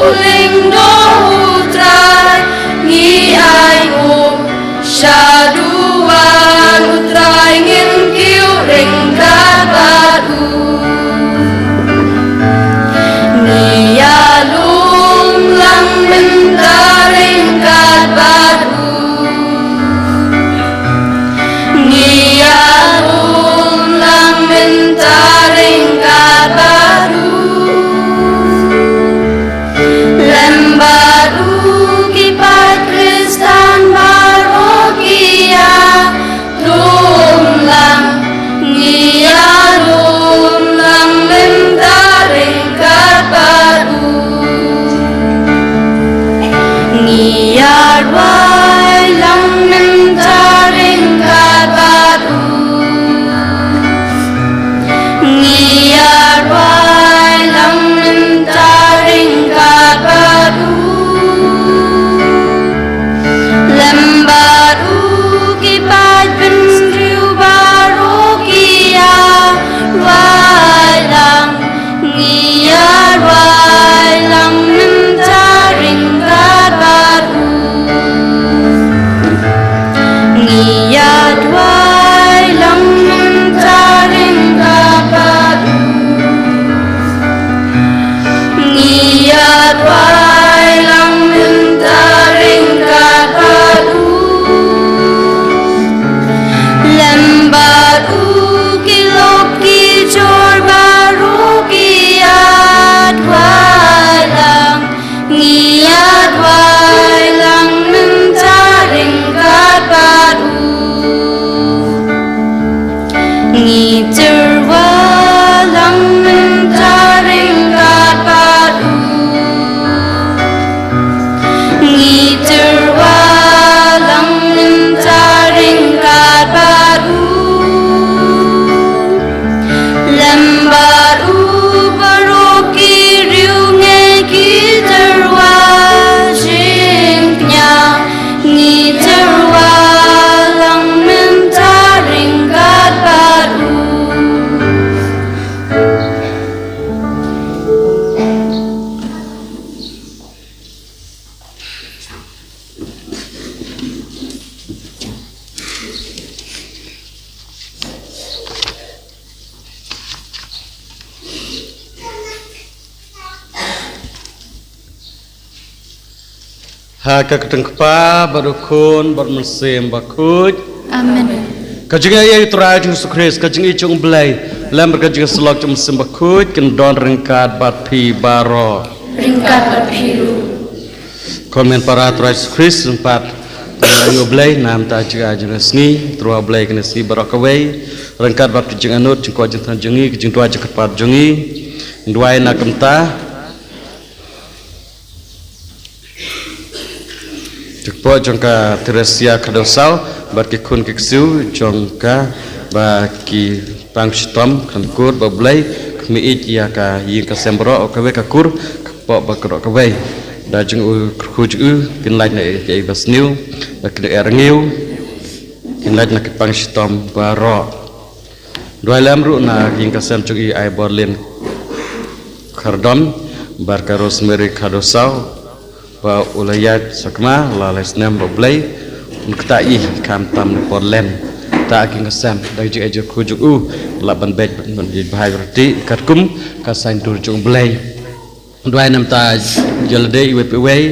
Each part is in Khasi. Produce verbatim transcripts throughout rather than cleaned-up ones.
Lyngdoh U Trai ngi ai nguh, shaduwan U Trai ngin kiew ryngkat bad U. Ngi ïalum lang mynta ryngkat bad U. Ngi ïalum lang mynta ryngkat bad U. Lem bad U ki paid Khristan baroh ki ïalum lang. Ngi ïalum lang mynta ryngkat bad U. Ngi ïarwai lang mynta ryngkat bad U. Ngi ïarwai lang mynta ryngkat bad U. Lem bad U ki paid bynriew baroh ki ïarwai lang. Ngi ïarwai lang mynta ryngkat bad U. Ngi ïarwai lang mynta ryngkat bad U. Ngi ïarwai lang mynta ryngkat bad U. Lem bad U ki lok ki jor baroh ki ïarwai lang. Ngi ïarwai lang mynta ryngkat bad U. Ngi tyrwa lang mynta ryngkat bad U. Ngi tyrwa lang mynta ryngkat bad U. Lem bad U baroh ki riewngeit ki tyrwa jingkñia. Ngi tyrwa lang mynta ryngkat bad U. Ha ka kyrteng Kpa bad U Khun bad U Mynsiem Bakhuid. Amen. Ka jingïeit U Trai Jisu Khrist, ka jingïeit jong U Blei, lem bad ka jingïasyllok jong U Mynsiem Bakhuid, kin don ryngkat bad phi baroh. Ryngkat bad phi ruh. Khun, men para Trai Jisu Khrist, ryngkat bad U Blei, namar ka jingïeit jong ka sngi, tyrwa U Blei kane sngi baroh kawei, ryngkat bad ka jingangnud, jingkwah jingthrang jong ngi, ka jingduwai jingkyrpad jong ngi, duwai na kumta. Jingpoi jong ka Theresia Khadewsaw, bad ki khun ki ksiew jong ka, ba ki pang shitom, khlem kut, ba U Blei, khmih ïa ka ïing ka sem baroh, kawei ka kur, ka pop ba kdok kawei. Da jong u kyrkhu jong u, kin lait na ei ei ba sniew, da kin ei rngiew, kin lait na ki pang shitom baroh. Duwai lem ruh na ïing ka sem jong i Aiborlin Khardom, bad ka Rosemary Khadewsaw, ba u la ïaid sakma, la lai snem ba U Blei, un ktah i khamtam na por lem. Ta ka ïing ka sem, da jong i kyrkhu jong u, lah ban beit ban ïaid bha ïaid ryntih, katkum ka saiñdur jong U Blei. Duwai namar ka jingïalade iwei pa iwei,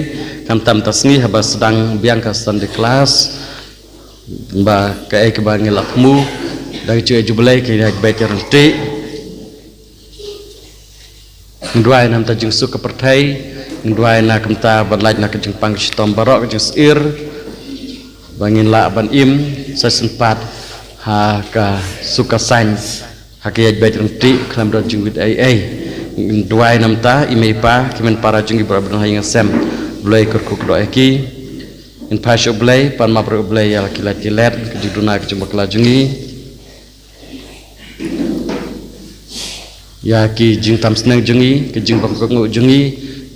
khamtam ta sngi haba sdang biang ka Sunday class, ba kaei kaba ngi la thmu, da ka jingïeit jong U Blei kin ïaid beit ryntih. Ngi duwai namar ka jingsuk ka pyrthei, ngi duwai na kumta ban lait na ka jingpang shitom baroh ka jingsyier, ba ngin lah ban im, sa sympat, ha ka suk ka saiñ. Ha ka ïaid beit ryntih khlem don jingwit ei ei. Duwai namar i mei pa, ki men para jong ngi baroh ba don ha ïing ha sem. Blei kyrkhu kdok ïa ki. Ngin phai sha U Blei, pan map ruh U Blei ïa la ki lait ki let, ka jingduna ka jingbakla jong ngi. Ïa ki jingtam sneng jong ngi, ki jingbym kohnguh jong ngi,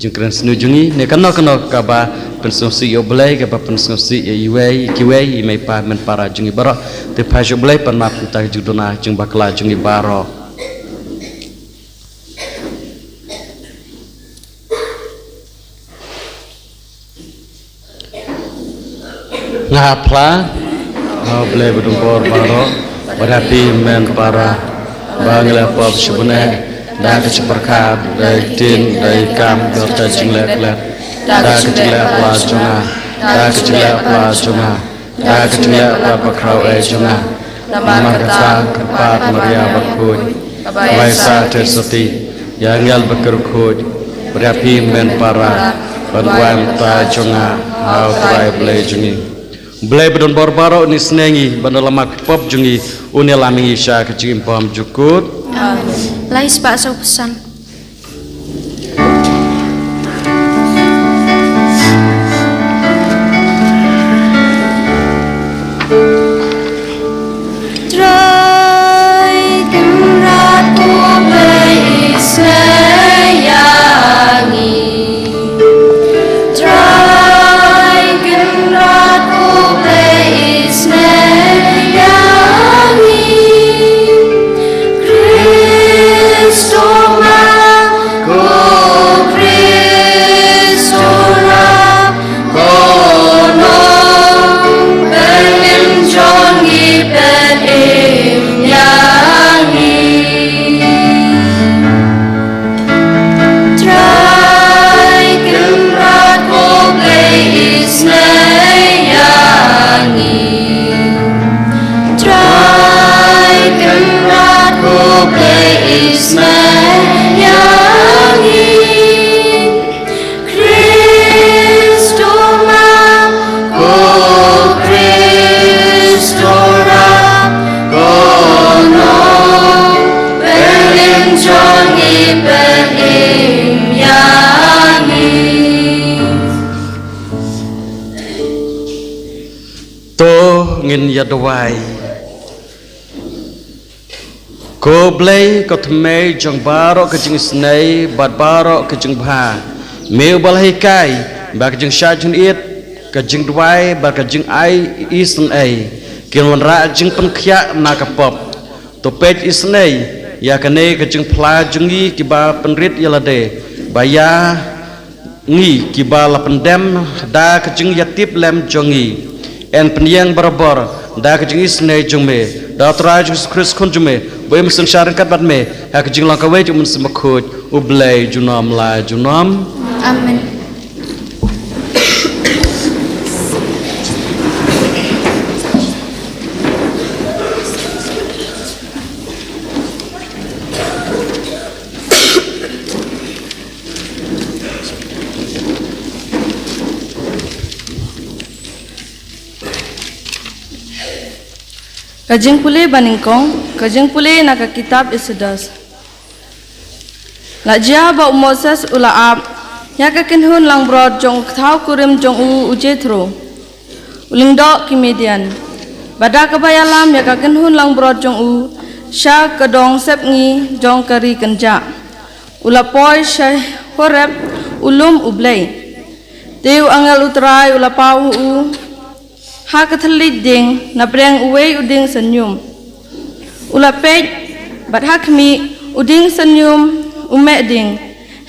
jingkren sniew jong ngi, ne kano kano kaba pynsngewsih ïa U Blei, kaba pynsngewsih ïa iwei, kiwei, i mei pa men para jong ngi baroh. Te phai sha U Blei, pan map kumta ka jingduna, jingbakla jong ngi baroh. Nga phla ha U Blei ba don bor baroh, bad ha phi men para, ba ngi la pop sha bneng da ka jingpyrkhat, da ka ktien, da ka kam, da ka jingleh klet, da ka jingleh pla jong nga, da ka jingleh pla jong nga, da ka jingleh pla bakhraw eh jong nga. Namar kata, kyrpad Maria bakhuid, kaba ïasah tyrsa ti ïa angel bakhuid, bad ïa phi men para, ban wan mynta jong nga ha U Trai Blei jong ngi. Blei ba don bor baroh un isynei ïa ngi, ban da la map ki pop jong ngi, un ïalam ïa ngi sha ka jingim bymjukut. Amen. Lai spah saw phew san. Trai Kynrad ko Blei isynei ïa ngi. Trai Kynrad ko Blei isynei ïa ngi. Khristo ma, ko Khristo ra, ko nongpynim jong ngi, pynim ïa ngi. Trai Kynrad ko Blei isynei ïa ngi. Trai Kynrad ko Blei isynei ïa ngi. Khristo ma, ko Khristo ra, ko nongpynim jong ngi, pynim ïa ngi. To ngin ïa duwai. Ko Blei, ko thymmei jong baroh ka jingisynei bad baroh ka jingbha, me uba la hikai ba ka jingshah jingit, ka jingduwai bad ka jingai isynei kin wanrah jingpynkhiah na ka pop. To peit isynei ïa kane ka jingphla jong ngi kiba pynrit ïa lade, ba ïa ngi kiba la pyndem da ka jingïatiplem jong ngi, yn pynïeng barabor da ka jingisynei jong me, da U Trai Jisu Khrist Khun jong me, ba im synshar ryngkat bad me ha ka jinglong kawei jong U Mynsiem Bakhuid, U Blei junom la junom. Amen. Ka jingpule banyngkong, ka jingpule na ka kitab Exodus. La jia ba u Moses u la ap ïa ka kynhun langbrot jong u kthaw kurim jong u, u Jethro, u lyngdoh ki Midian, ba da kaba ïalam ïa ka kynhun langbrot jong u sha ka dong sepngi jong ka ri kynjah, u la poi sha Horeb, u lum U Blei. Te u angel U Trai u la paw ha u ha ka thylliej ding napdeng uwei u dieng synñium. U la peit, bad ha khmih, u dieng synñium u meh ding,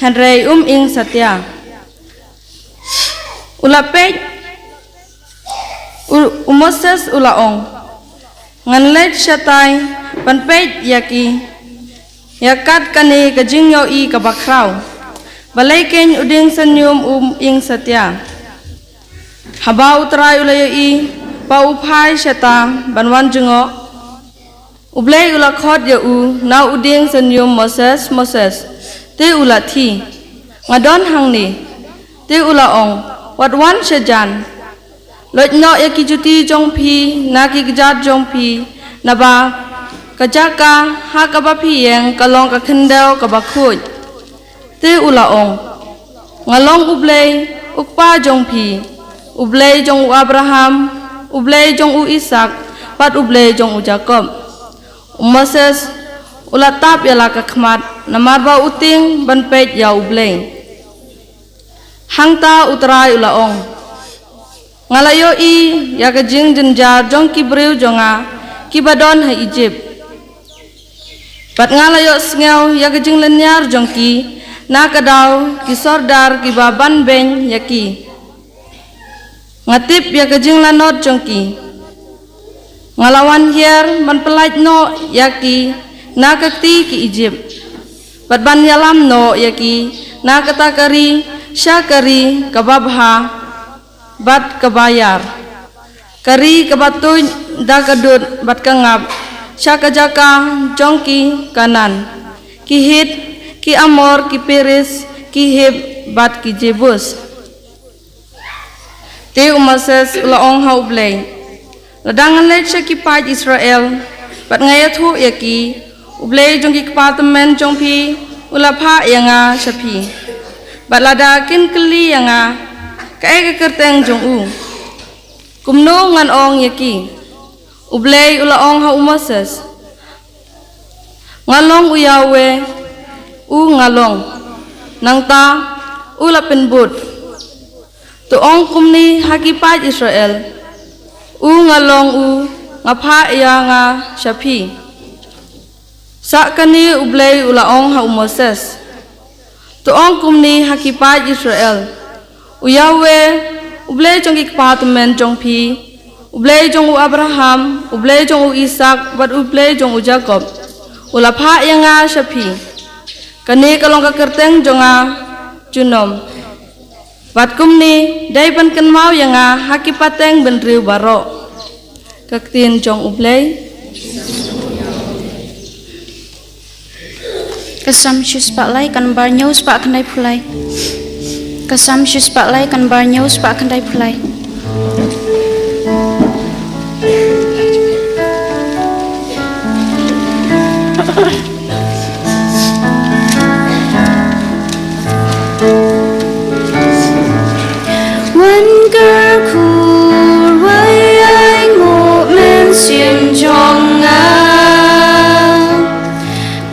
hynrei um ing satia. U la peit, u, u Moses u la ong, ngan leit shatai ban peit ïa ki, ïa kat kane ka jingïohi kaba khraw. Balei keiñ u dieng synñium um ing satia? Haba U Trai u la ïohi ba u phai shata ban wan jngoh, U Blei u la khot ïa u na u dieng synñium, Moses, Moses. Te u la thie, nga don hangne. Te u la ong, wat wan shajan. Loit noh ïa ki juti jong phi na ki kjat jong phi, naba ka jaka ha kaba phi ïeng ka long ka khyndew kaba khuid. Te u la ong, nga long U Blei, U Kpa jong phi, U Blei jong u Abraham, U Blei jong u Isaak, bad U Blei jong u Jakob. U Moses u la tap ïa la ka khmat, namar ba u tieng ban peit ïa U Blei. Hangta U Trai u la ong, nga la ïohi ïa ka jingjynjar jong ki briew jong nga kiba don ha Ijipt, bad nga la ïohsngew ïa ka jinglynñiar jong ki na ka daw ki sordar kiba banbeiñ ïa ki. Nga tip ïa ka jinglanot jong ki. Nga la wan hiar ban pyllait noh ïa ki na ka kti ki Ijipt, bad ban ïalam noh ïa ki na kata ka ri sha ka ri kaba bha bad kaba ïar, ka ri kaba tuid da ka dud bad ka ngap, sha ka jaka jong ki Kanaan, ki Hit, ki Amor, ki Peris, ki Hiv bad ki Jebus. Te u Moses u la ong ha U Blei, lada ngan leit sha ki paid Israel bad nga ïathuh ïa ki, U Blei jong ki kpa tymmen jong phi u la phah ïa nga sha phi, bad lada kin kylli ïa nga, kaei ka kyrteng jong u, kumno ngan ong ïa ki? U Blei u la ong ha u Moses, nga long u Yahweh, u nga long. Nangta u la pynbud, to ong kumne ha ki paid Israel, u nga long u, nga phah ïa nga sha phi. Sa kane U Blei u la ong ha u Moses, to ong kumne ha ki paid Israel, u Yahweh, U Blei jong ki kpa tymmen jong phi, U Blei jong u Abraham, U Blei jong u Isaak bad U Blei jong u Jakob, u la phah ïa nga sha phi. Kane ka long ka kyrteng jong nga junom. Bad kumne dei ban kynmaw ïa nga ha ki pateng bynriew baroh. Ka ktien jong U Blei. Ka Salm shispah lai, ka nambar hynñiew spah khyndaiphew lai. Ka Salm shispah lai, ka nambar hynñiew spah khyndaiphew lai. Wan kyrkhu ruh ïa i nguh mynsiem jong nga,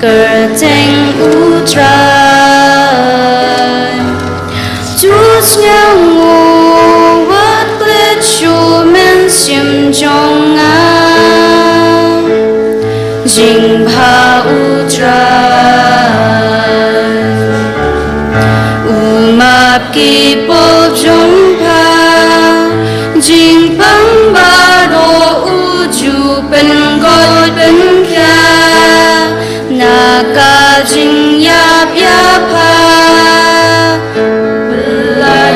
kyrteng U Trai. To sngew nguh wat klet shuh mynsiem jong nga, jingbha U Trai. U map ki pop jong pha, jingpang baroh u ju pynkoit pynkhia, na ka jingïap ïa pha. Pyrshah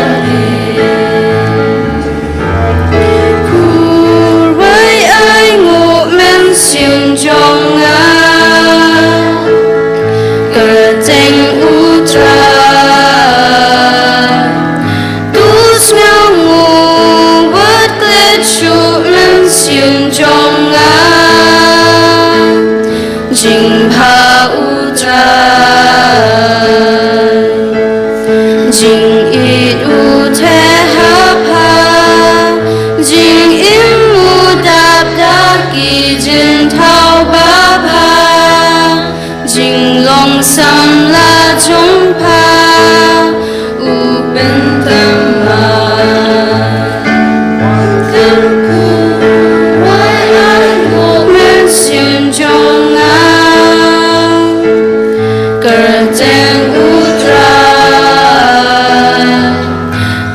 ruh ïa i nguh mynsiem jong nga, kyrteng U Trai. To sngew nguh wat klet shuh mynsiem jong nga, jingbha U Trai. Jingïeit u theh ha pha, jingim u dap da ki jingthaw babha, jinglong samla jong pha u pynthame. Kyrkhu ruh ïa i nguh mynsiem jong nga, kyrteng U Trai.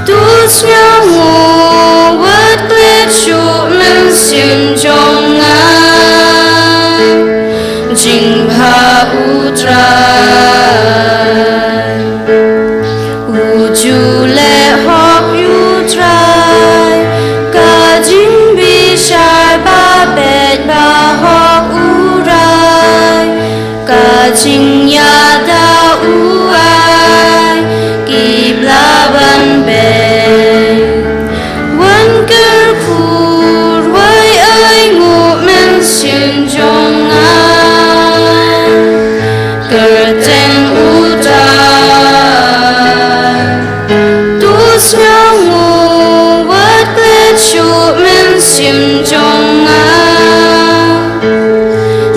To sngew nguh wat klet shuh mynsiem jong nga, jingbha U Trai. U ju leh hok ïa U Trai, ka jingbishar ba beit ba hok U Trai, ka jingïada u ai ki bla ban beit. Wan kyrkhu ruh ïa i nguh mynsiem jong nga, kyrteng U Trai. To sngew nguh wat klet shuh mynsiem jong nga,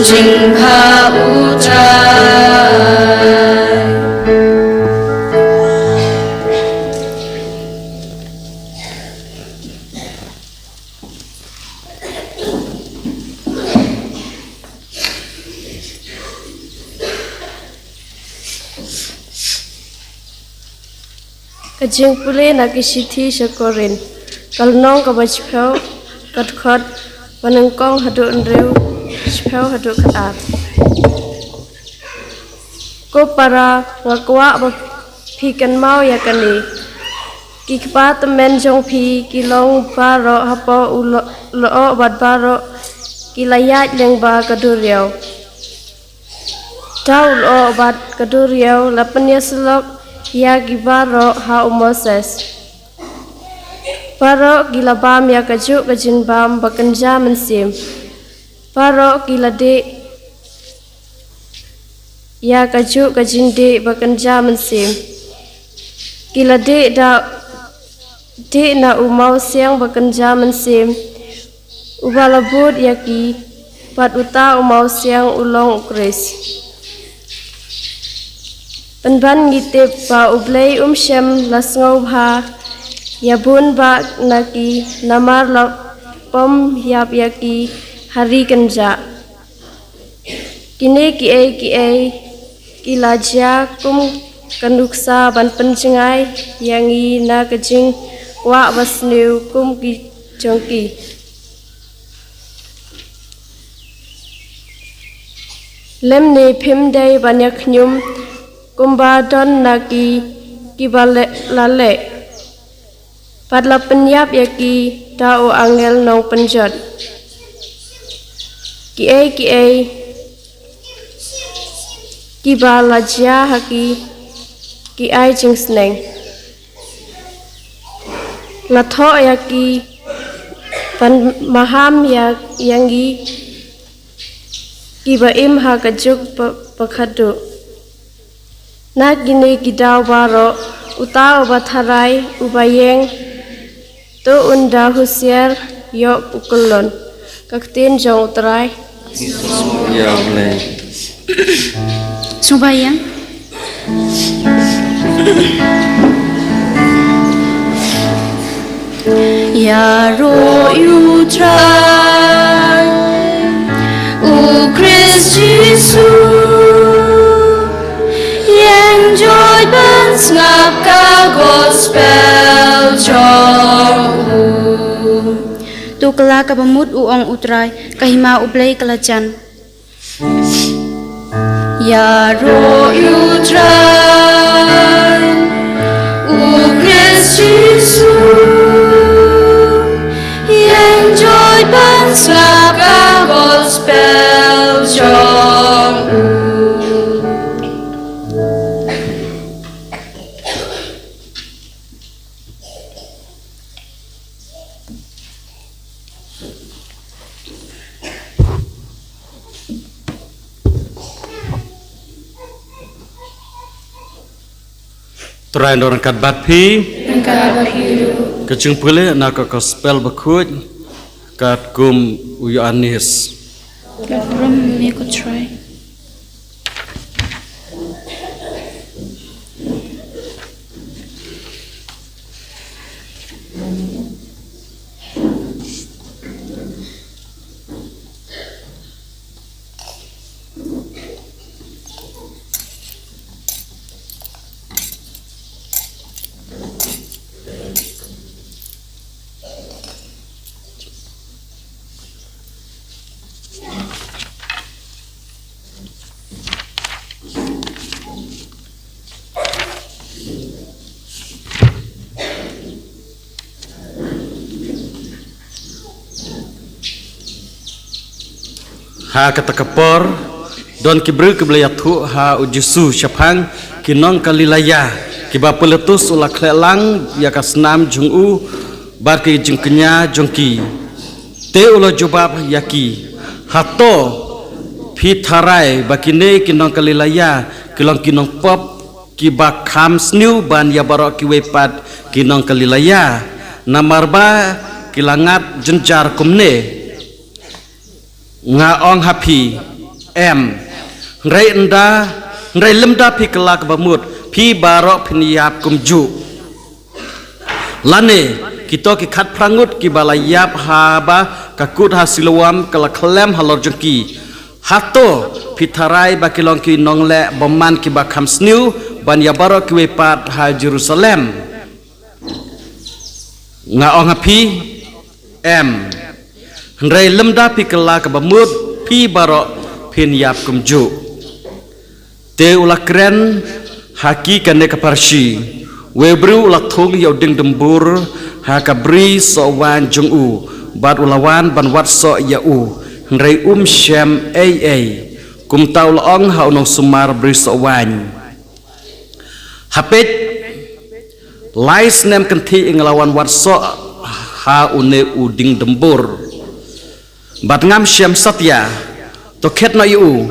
jingbha U Trai. Ka jingpule na ki shithi sha Korinth. Ka lynnong kaba shiphew, ka dkhot ba nyngkong haduh hynriew, shiphew haduh khatar. Ko para, nga kwah ba phi kynmaw ïa kane. Ki kpa tymmen jong phi ki long baroh hapoh u lo-, lyoh bad baroh ki la ïaid lyngba ka duriaw. Da u lyoh bad ka duriaw la pynïasyllok ïa ki baroh ha u Moses. Baroh ki la bam ïa kajuh ka jingbam ba kynja mynsiem. Baroh ki la dih ïa kajuh ka jingdih ba kynja mynsiem. Ki la dih da, dih na u mawsiang ba kynja mynsiem, uba la bud ïa ki, bad uta u mawsiang u long u Khrist. Pynban ngi tip ba U Blei um shym la sngewbha ïa bun bah na ki, namar la pom ïap ïa ki ha ri kynjah. Kine kiei kiei ki la jia kum ka nuksa ban pynjngai ïa ngi na ka jingkwah ba sniew kum ki jong ki. Lymne phim dei ban ïa khñium kumba don na ki, kiba leh, la leh. Bad la pynïap ïa ki da u angel nongpynjot. Kiei kiei kiba la jia ha ki, ki ai jingsneng. La thoh ïa ki ban maham ïa, ïa ngi kiba im ha ka juk ba, ba khadduh. Na kine ki daw baroh, uta uba tharai, uba ïeng, to un da husiar ïoh u kyllon. Ka ktien jong U Trai. Ïa Blei. Sngewbha ïa. Ïaroh ïa U Trai, U Khrist Jisu, ïeng joit ban sngap ka gospel jong u. To kylla kaba mut, u ong U Trai, ka hima U Blei ka la jan. Ïaroh ïa U Trai, U Khrist Jisu, ïeng joit ban sngap ka gospel jong u. Trai un don ryngkat bad phi. Ryngkat bad phi ruh. Ka jingpule na ka gospel bakhuid katkum u Ïoannis. Ka burom ïa me ko Trai. Ha kata ka por, don ki briew kiba la ïathuh ha u Jisu shaphang ki nong Galilaya, kiba Pilatus u la khleh lang ïa ka snam jong u bad ki jingkñia jong ki. Te u la jubab ïa ki, hato phi tharai ba kine ki nong Galilaya ki long ki nongpop kiba kham sniew ban ïa baroh kiwei pat ki nong Galilaya? Namar ba ki la ngat jynjar kumne. Nga ong ha phi, em. Hynrei ynda, hynrei lymda phi kylla kaba mut, phi baroh phin ïap kumjuh. Lane, kito ki khatphra ngut kiba la ïap haba ka kut ha Siloam ka la khlem halor jong ki. Hato phi tharai ba ki long ki nongleh bymman kiba kham sniew ban ïa baroh kiwei pat ha Jerusalem? Nga ong ha phi, em. Hynrei lymda phi kylla kaba mut, phi baroh phin ïap kumjuh. Te u la kren ha ki kane ka parshi. Uwei u briew u la thung ïa u dieng dymbur ha ka bri soh waiñ jong u, bad u la wan ban wad soh ïa u, hynrei um shem ei ei. Kumta u la ong ha u nongsumar bri soh waiñ, ha peit, lai snem kynthih nga la wan wad soh ha une u dieng dymbur, bad ngam shem satia. To khet noh ïa u,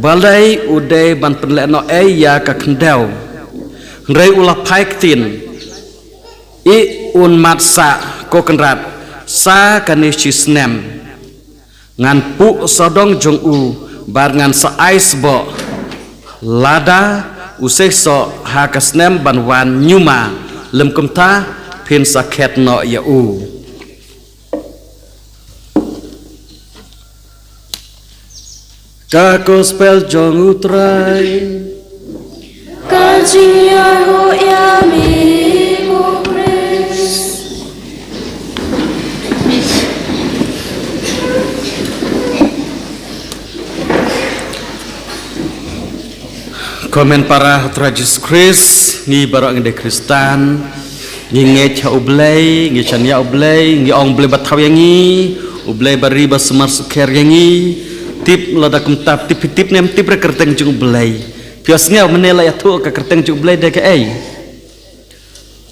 balei u dei ban pynleh noh ei ïa ka khyndew. Hynrei u la phai ktien, i un mad sah, ko Kynrad, sa kane shi snem. Ngan puh sawdong jong u, bad ngan sa ai sboh, lada u sei soh ha ka snem ban wan ñiuma, lymkumta phin sa khet noh ïa u. Ka gospel jong u Trai. Ka jingïaroh ïa me ko Khrist. Ko hynmen para ha u Trai Jisu Khrist, ngi baroh ngi dei Khristan. Ngi ngeit ha U Blei, ngi shaniah U Blei, ngi ong Blei ba thaw ïa ngi, U Blei ba ri ba sumar sukher ïa ngi. Tip lada kumta, tip phi tip ne em tip re kyrteng jong U Blei. Phi ïohsngew mynne la ïathuh ka kyrteng jong U Blei dei kaei?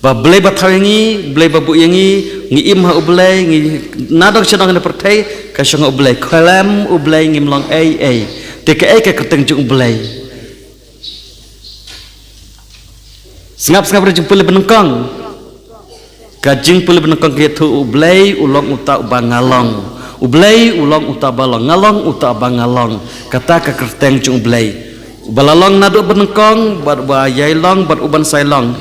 Ba Blei ba thaw ïa ngi, Blei ba buh ïa ngi, ngi im ha U Blei, ngi nadong shadong ha pyrthei ka shong ha U Blei. Khlem U Blei ngim long ei ei. Te kaei ka kyrteng jong U Blei? Sngap, sngap re jingpule ba nyngkong. Ka jingpule ba nyngkong ka ïathuh U Blei u long uta uba nga long. U Blei u long uta uba long, nga long uta uba nga long. Kata ka kyrteng jong U Blei. Uba la long naduh ba nyngkong, bad uba ïai long, bad uban sa ïai long.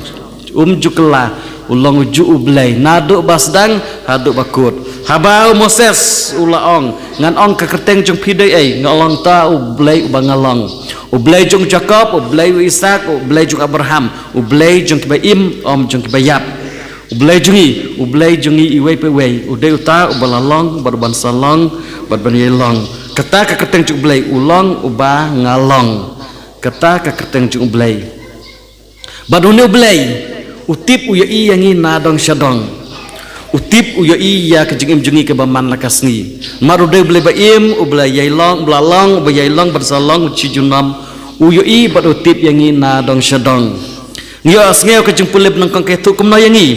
Um ju kylla, u long uju U Blei naduh ba sdang haduh ba kut. Haba u Moses u la ong, ngan ong ka kyrteng jong phi dei ei, nga long uta U Blei uba nga long. U Blei jong u Jakob, U Blei u Isak, U Blei jong u Abraham, U Blei jong kiba im, um jong kiba ïap. U Blei jong ngi, U Blei jong ngi iwei pa iwei, u dei uta uba la long, bad uban sa long, bad ban ïai long. Kata ka kyrteng jong U Blei, u long uba nga long. Kata ka kyrteng jong U Blei. Bad une U Blei, u tip, u ïohi ïa ngi nadong shadong. U tip, u ïohi ïa ka jingim jong ngi kaba man la ka sngi. Namar u dei U Blei ba im, uba la ïai long, uba la long, uba ïai long, bad sa long, u shi junom. U ïohi bad u tip ïa ngi nadong shadong. Ngi ïohsngew ka jingpule ba nyngkong ka ïathuh kumno ïa ngi?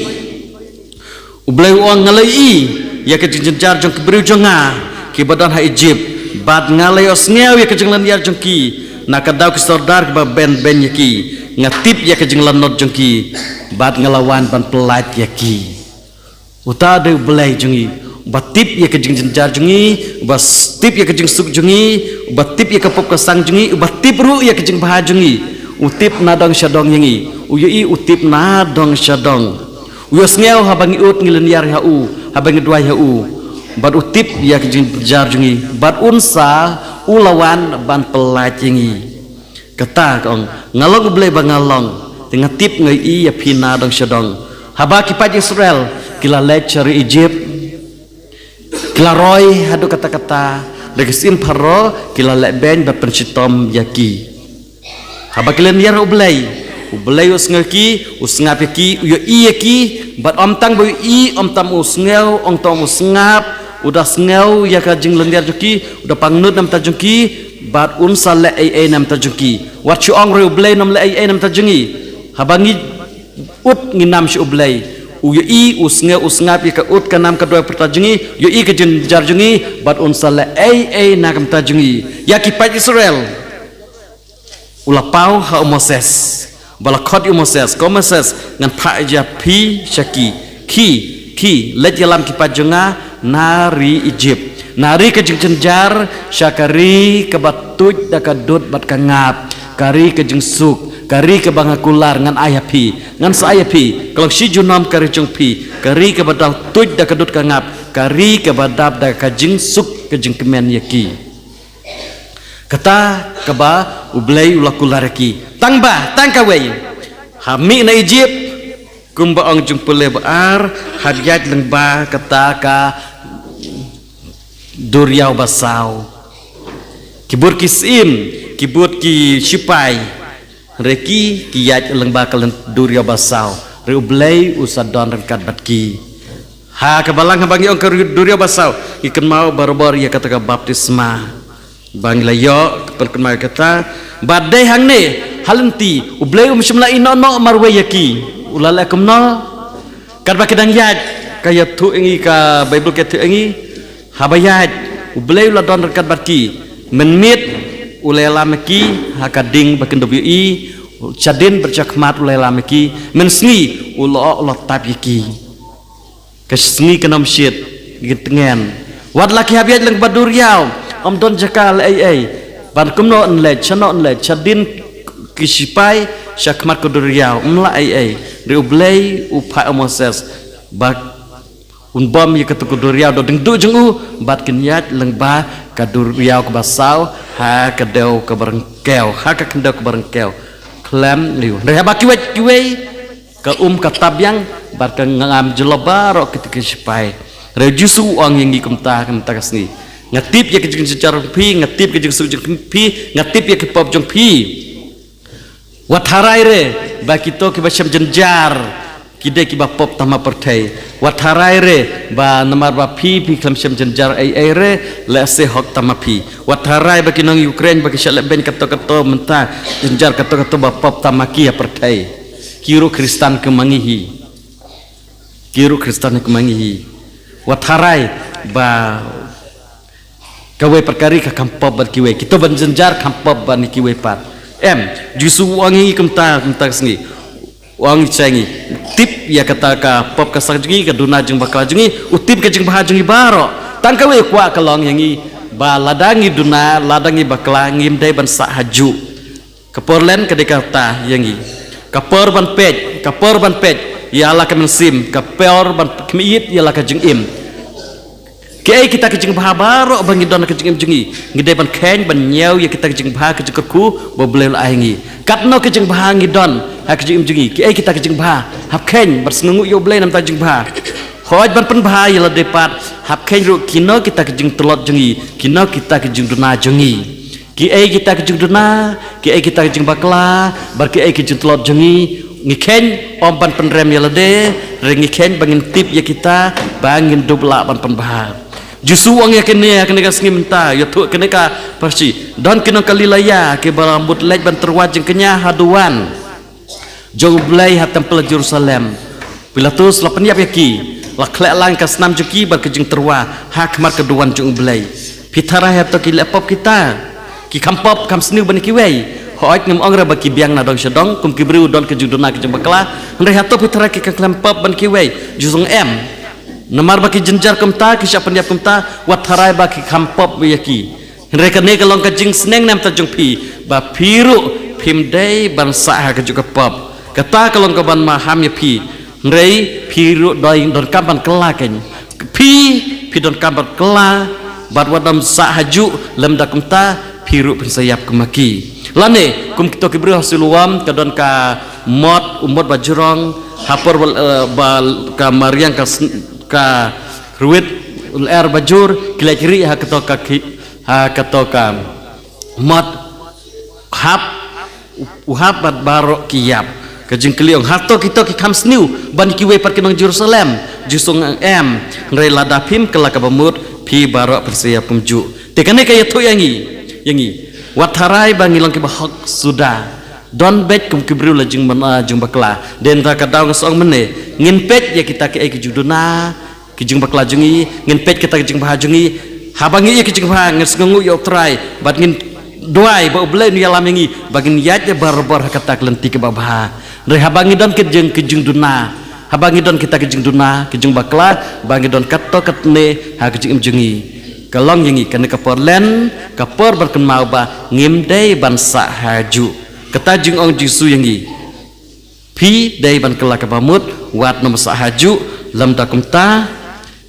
U Blei u ong, nga la ïohi ïa ka jingjynjar jong ki briew jong nga kiba don ha Ijipt, bad nga la ïohsngew ïa ka jinglynñiar jong ki na ka daw ki sordar kiba beiñ beiñ ïa ki. Nga tip ïa ka jinglanot jong ki, bad nga la wan ban pyllait ïa ki. Uta dei U Blei jong ngi, uba tip ïa ka jingjynjar jong ngi, uba s-, tip ïa ka jingsuk jong ngi, uba tip ïa ka pop ka sang jong ngi, uba tip ruh ïa ka jingbha jong ngi. U tip nadong shadong ïa ngi, u ïohi, u tip nadong shadong. U ïohsngew haba ngi ud ngi lynñiar ha u, haba ngi duwai ha u. Bad u tip ïa ka jingjynjar jong ngi, bad un sa, u la wan ban pyllait ïa ngi. Kata ka ong, nga long U Blei ba nga long, te nga tip nga ïohi ïa phi nadong shadong. Haba ki paid Israel ki la leit sha ri Ijipt, ki la roi haduh katta katta, da ki syiem Pharaoh ki la leh beiñ bad pynshitom ïa ki. Haba ki lynñiar ha U Blei, U Blei u sngew ïa ki, u sngap ïa ki, u ïohi ïa ki, bad ym tang ba u ïohi, ym tang u sngew, ong tang u sngap, u da sngew ïa ka jinglynñiar jong ki, u da pangnud na bynta jong ki, bad un sa leh ei ei na bynta jong ki. Wat shu ong ruh U Blei un ym leh ei ei na bynta jong ngi. Haba ngi ud ngi nam sha U Blei, u ïohi, u sngew, u sngap ïa ka ud ka nam ka duwai pyrta jong ngi, u ïohi ka jingjynjar jong ngi, bad un sa leh ei ei na ka bynta jong ngi. Ïa ki paid Israel, u la paw ha u Moses, ba la khot ïa u Moses, ko Moses, ngan phah ïa phi sha ki, ki, ki, leit ïalam ki paid jong nga na ri Ijipt, na ri ka jingjynjar sha ka ri kaba tuid da ka dud bad ka ngap, ka ri ka jingsuk, ka ri kaba nga kular ngan ai ha phi, ngan sa ai ha phi, ka long shi junom ka ri jong phi, ka ri kaba dap tuid da ka dud ka ngap, ka ri kaba dap da ka jingsuk ka jingkmen ïa ki. Kata kaba U Blei u la kular ïa ki. Tang ba, tang kawei, ha mih na Ijipt, Kumba ong jingpule ba ar, hap ïaid lyngba kata ka duriaw ba saw. Ki bud ki syiem, ki bud ki shipai, re ki, ki ïaid lyngba ka lyn duriaw ba saw. Re U Blei u sa don ryngkat bad ki. Ha ka balang haba ngi ong ka duriaw ba saw, ngi kynmaw barabor ïa kata ka baptisma. Ba ngi la ïoh, ka pynkynmaw ïa kata. Ba dei hangne, ha lynti, U Blei um shym la ïehnoh noh marwei ïa ki. U la leh kumno? Katba ki dang ïaid, ka ïathuh ïa ngi, ka Baibl ka ïathuh ïa ngi. Haba ïaid, U Blei u la don ryngkat bad ki. Mynmiet, u la ïalam ïa ki, ha ka ding ba kin dup ïohi. Shadien bad shakhmat u la ïalam ïa ki. Mynsngi, u la, u la tap ïa ki. Ka sngi kan ym shit, ki tngen. Wat la ki hap ïaid lyngba duriaw, ym don jaka leh ei ei. Ban kumno yn leit, shano yn leit, shadien ki shipai, shakhmat ka duriaw, ym lah ei ei. Re U Blei u phah ïa u Moses, ba un bam ïa kata ka duriaw da u diengduh jong u, bad kin ïaid lyngba ka duriaw kaba saw, ha ka dew kaba ryngkew, ha ka khyndew kaba ryngkew. Khlem liu. Re haba ki weit kiwei, ka um ka tap biang, bad ka ngam jyllop baroh kita ki shipai. Re U Jisu u ong ïa ngi kumta, kumta ka sngi. Nga tip ïa ka jingjynjar jong phi, nga tip ka jingsuk jong phi, nga tip ïa ka pop jong phi. Wat tharai re, ba kito kiba shem jynjar, ki dei kiba pop tam ha pyrthei. Wat tharai re, ba namar ba phi, phi khlem shem jynjar ei ei re, lehse hok tam ha phi. Wat tharai ba ki nong Ukraine, ba ki shah leh beiñ kato kato mynta, jynjar kato kato ba pop tam ha ki ha pyrthei. Ki ruh Khristan kum ma ngi hi. Ki ruh Khristan kum ma ngi hi. Wat tharai ba kawei pat ka ri ka kham pop bad kiwei. Kito ban jynjar kham pop bad kiwei pat. Em, U Jisu u ong ïa ngi kumta, kumta ka sngi. U ong ïa ngi. Tip ïa kata ka pop ka sak jong ngi, ka duna jingbakla jong ngi. U tip ka jingbha jong ngi baroh. Tang kawei u kwah ka long ïa ngi. Ba lada ngi duna, lada ngi bakla, ngim dei ban sah hajuh. Ka por len ka dei kata ïa ngi. Ka por ban peit, ka por ban peit ïa la ka mynsiem, ka por ban khmih ïa la ka jingim. Kiei kita ki jingbha baroh ba ngi don ha ka jingim jong ngi, ngi dei ban kheiñ ban ñiew ïa kita ki jingbha, ki jingkyrkhu ba U Blei u la ai ngi. Katno ki jingbha ngi don ha ka jingim jong ngi, kiei kita ki jingbha, hap kheiñ ban sngewnguh ïa U Blei na bynta jingbha. Hooid, ban pynbha ïa lade pat, hap kheiñ ruh kino kita ki jingtlot jong ngi, kino kita ki jingduna jong ngi. Kiei kita ki jingduna, kiei kita ki jingbakla, bad kiei ki jingtlot jong ngi, ngi kheiñ ym ban pynrem ïa lade, re ngi kheiñ ba ngin tip ïa kita, ba ngin dup lah ban pynbha. U Jisu u ong ïa kane, ïa kane ka sngi mynta, ïathuh kane ka parsi. Don ki nong Galilea, kiba la mut leit ban tyrwa jingkñia ha duwan jong U Blei ha templ Jerusalem. Pilatus la pynïap ïa ki, la khleh lang ka snam jong ki bad ka jingtyrwa ha khmat ka duwan jong U Blei. Phi tharai hato ki leh pop kita? Ki kham pop, kham sniew ban kiwei. Hooid, ngim ong re ba ki biang na dong sha dong, kum ki briew don ka jingduna ka jingbakla. Hynrei hato phi tharai ki kham khlem pop ban kiwei? U Jisu u ong em. Namar ba ki jynjar kumta, ki shah pynïap kumta, wat tharai ba ki kham pop ïa ki. Hynrei kane ka long ka jingsneng na bynta jong phi, ba phi ruh phim dei ban sah ha kajuh ka pop. Kata ka long kaban maham ïa phi. Hynrei phi ruh dei donkam ban kylla keiñ. Phi, phi donkam ban kylla, bad wat ym sah hajuh, lymda kumta phi ruh phin sa ïap kum ma ki. Lane kum kito ki briew ha Siloam, ka don ka mot, u mot ba jrong, ha por ba, eh, ba ka mariang ka sn-, ka ruit, u lyer ba jur, ki leit rieh ha kato ka ki, ha kato ka mot, hap, u hap bad baroh ki ïap. Ka jingkylli ong, hato kito ki kham sniew ban kiwei pat ki nong Jerusalem? U Jisu u ong em. Hynrei lada phim kylla kaba mut, phi baroh phin sa ïap kumjuh. Te kane ka ïathuh ïa ngi, ïa ngi. Wat tharai ba ngi long kiba hok suda. Don beit kum ki briew la jingmana, ah, jingbakla. Te ynda ka daw nga sngew mynne, ngin peit ïa kita kiei ki jingduna, ki jingbakla jong ngi, ngin peit kita ki jingbha jong ngi. Haba ngi ïa ki jingbha, ngin sngewnguh ïa U Trai, bad ngin duwai ba U Blei un ïalam ïa ngi, ba ngin ïaid ïa barabor ha kata ka lynti kaba bha. Hynrei haba ngi don ki jing, ki jingduna, haba ngi don kita ki jingduna, ki jingbakla, ba ngi don katto katne ha ka jingim jong ngi. Ka long ïa ngi kane ka por len, ka por ban kynmaw ba ngim dei ban sah hajuh. Kata jingong Jisu ïa ngi. Phi dei ban kylla kaba mut, wat nym sah hajuh, lymda kumta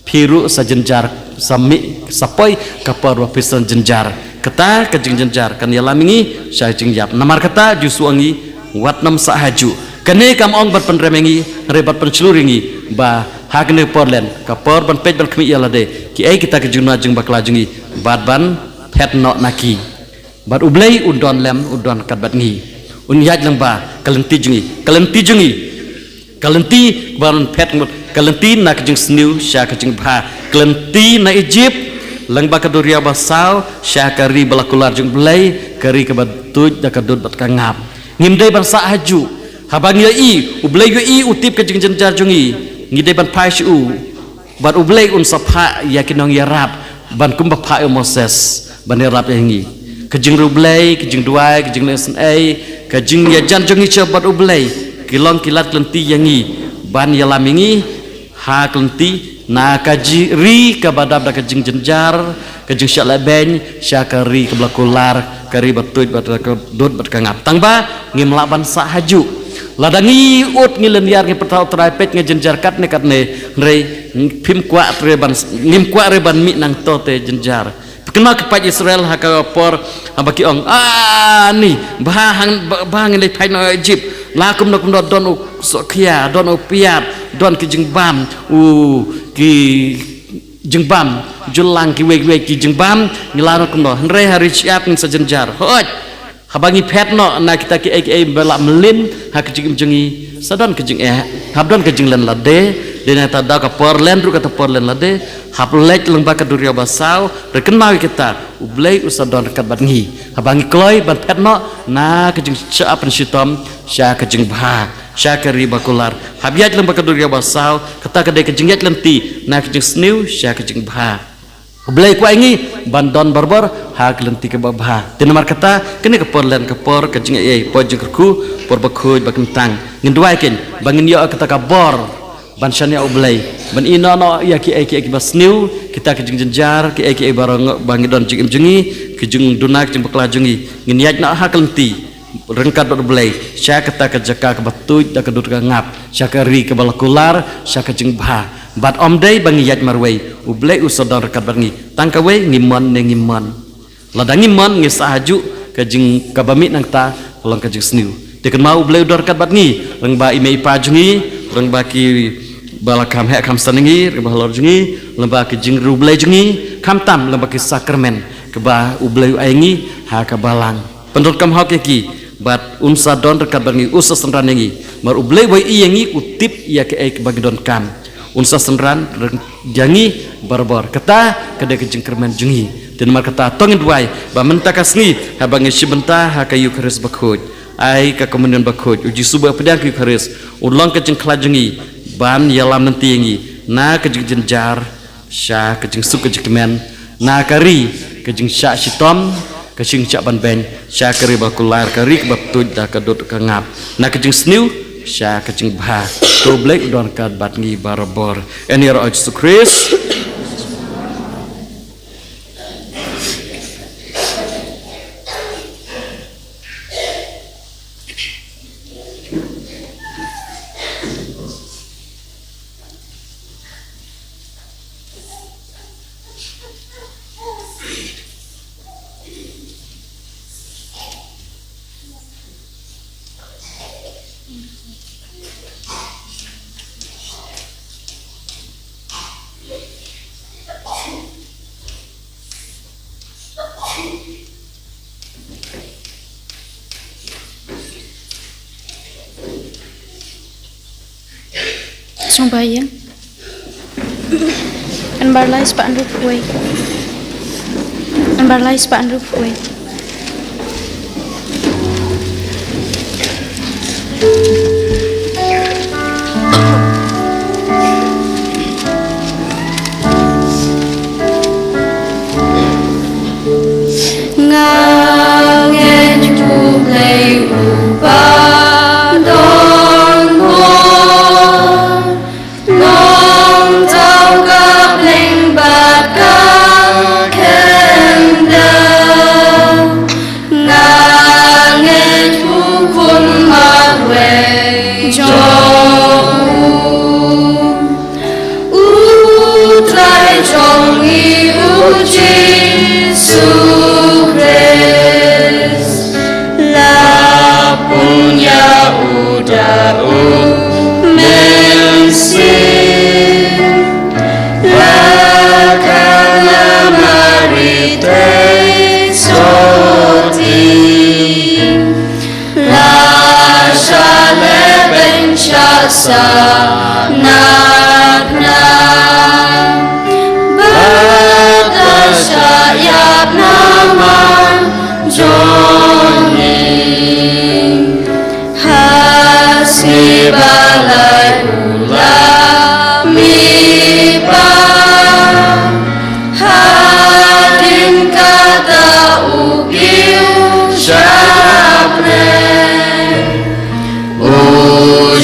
phi ruh sa jynjar, sa mih, sa poi ka por ba phin sa jynjar. Kata ka jingjynjar kan ïalam ïa ngi sha jingïap. Namar kata Jisu u ong ïa ngi, wat nym sah hajuh. Kane kam ong ban pynrem ïa ngi, hynrei ban pynshlur ïa ngi, ba ha kane ka por len, ka por ban peit ban khmih ïa lade, kiei kita ki jingduna jingbakla jong ngi, bad ban phet noh na ki. Bad U Blei un don lem, un don ryngkat bad ngi. Un ïaid lyngba ka lynti jong ngi, ka lynti jong ngi. Ka lynti ban phet ngut, ka lynti na ka jingsniew sha ka jingbha. Ka lynti na Ijipt, lyngba ka duriaw basaw, sha ka ri ba la kular jong U Blei, ka ri kaba tuid da ka dud bad ka ngap. Ngim dei ban sah hajuh. Haba ngi ïohi, U Blei u ïohi, u tip ka jingjynjar jong ngi. Ngi dei ban phai sha u. Bad U Blei un sa phah ïa ki nongïarap ban kumba phah ïa u Moses ban ïarap ïa ngi. Ka jingriewblei, ka jingduwai, ka jingleh isynei, ka jingïajan jong ngi sha bad U Blei, ki long ki lad ka lynti ïa ngi ban ïalam ïa ngi ha ka lynti na ka ji-, ri kaba dap da ka jingjynjar, ka jingshah lehbeiñ, sha ka ri kaba la kular, ka ri ba tuid bad ka dud bad ka ngap. Tangba ngim lah ban sah hajuh. Lada ngi ud, ngi lyniar, ngi pyrta, U Trai, peit nga jynjar katne katne, hynrei phim kwah re ban, ngim kwah re ban mih nangto te jynjar. Phi kynmaw ki paid Israel ha ka por haba ki ong, "Ah, ni, bha hang, bha, bha ngin leit phai noh Ijipt. La kumno kumno don u sohkhia, don u piat, don ki jingbam, u ki jingbam, jylla kiwei kiwei ki jingbam, ngi la noh kumno. Hynrei ha ri shyiap ngin sa jynjar." Hooid. Haba ngi phet noh na kita kiei kiei ba la mlien ha ka jingim jong ngi, sa don ka jingeh, hap don ka jinglen lade. Dei na kata daw ka por len ruh kata por len lade, hap leit lyngba ka duriaw basaw, re kynmaw ïa kita, U Blei u sa don ryngkat bad ngi. Haba ngi kloi ban phet noh na ka jingshah pynshitom sha ka jingbha, sha ka ri ba kular, hap ïaid lyngba ka duriaw basaw, kata ka dei ka jingïaid lynti na ka jingsniew sha ka jingbha. U Blei u kwah ïa ngi ban don barabor ha ka lynti kaba bha. Te namar kata, kane ka por len ka por ka jingaiei, por jingkyrkhu, por bakhuid bakyntang. Ngin duwai kein ba ngin ïoh kata ka bor ban shaniah U Blei, ban ïehnoh noh ïa kiei kiei kiba sniew, kita ki jingjynjar, kiei kiei baroh ba ngi don jingim jong ngi, ki jingduna, ki jingbakla jong ngi, ngin ïaid noh ha ka lynti ryngkat bad U Blei sha kata ka jaka kaba tuid da ka dud ka ngap, sha ka ri kaba la kular sha ka jingbha. Bad ym dei ba ngi ïaid marwei, U Blei u sa don ryngkat bad ngi. Tang kawei, ngi mon ne ngim mon. Lada ngi mon, ngi sah hajuh, ka jing kaba mih nangta ka long ka jingsniew. Te kynmaw, U Blei u don ryngkat bad ngi, lyngba i mei i pa jong ngi, lyngba kiba la kham heh kham san ïa ngi, lyngba halor jong ngi, lyngba ki jingriewblei jong ngi, khamtam lyngba ki sakramen kiba U Blei u ai ngi ha ka balang. Pyndonkam hok ïa ki, bad un sa don ryngkat bad ngi, un sa synran ïa ngi. Namar U Blei uba ïohi ïa ngi u tip ïa kaei kaba ngi donkam. Un sa synran ryng-, ïa ngi barabor. Kata ka dei ka jingkyrmen jong ngi. Te namar kata to ngin duwai ba mynta ka sngi haba ngi shim bynta ha ka Eukharist bakhuid, ai ka Komunion bakhuid, U Jisu ba pdiang ka Eukharist, un long ka jingkhlaiñ jong ngi ban ïalam lynti ïa ngi na ka jingjynjar sha ka jingsuk ka jingkmen, na ka ri ka jingshah shitom, ka jingshah banbeiñ, sha ka ri ba kular, ka ri kaba tuid da ka dud ka ngap, na ka jingsniew sha ka jingbha. To U Blei u don ryngkat bad ngi barabor. Yn ïaroh ha U Jisu Khrist. Sngewbha ïa. Yn bar lai spah hynriew phew wei. Yn bar lai spah hynriew phew wei. Nga ngeit U Blei uba don bor, nongthaw ka bneng bad ka khyndew. Nga ngeit U Khun marwei jong U Trai jong ngi U Jisu Khrist. La pun ïa U da Balai u la mih pat, hadien kata u kiew shaphrang. U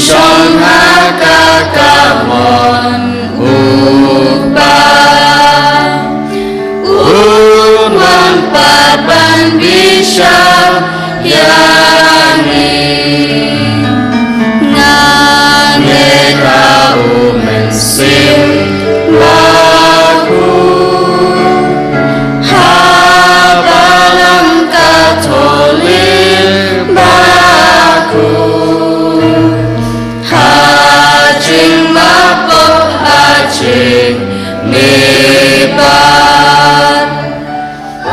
shong ha ka kamon u Kpa. Un wan pat ban bishar ïa ngi. Nga ngeit ha u Mynsiem Bakhuid, ha Balang Katholik bakhuid, ha jingmap pop, ha jingmihpat,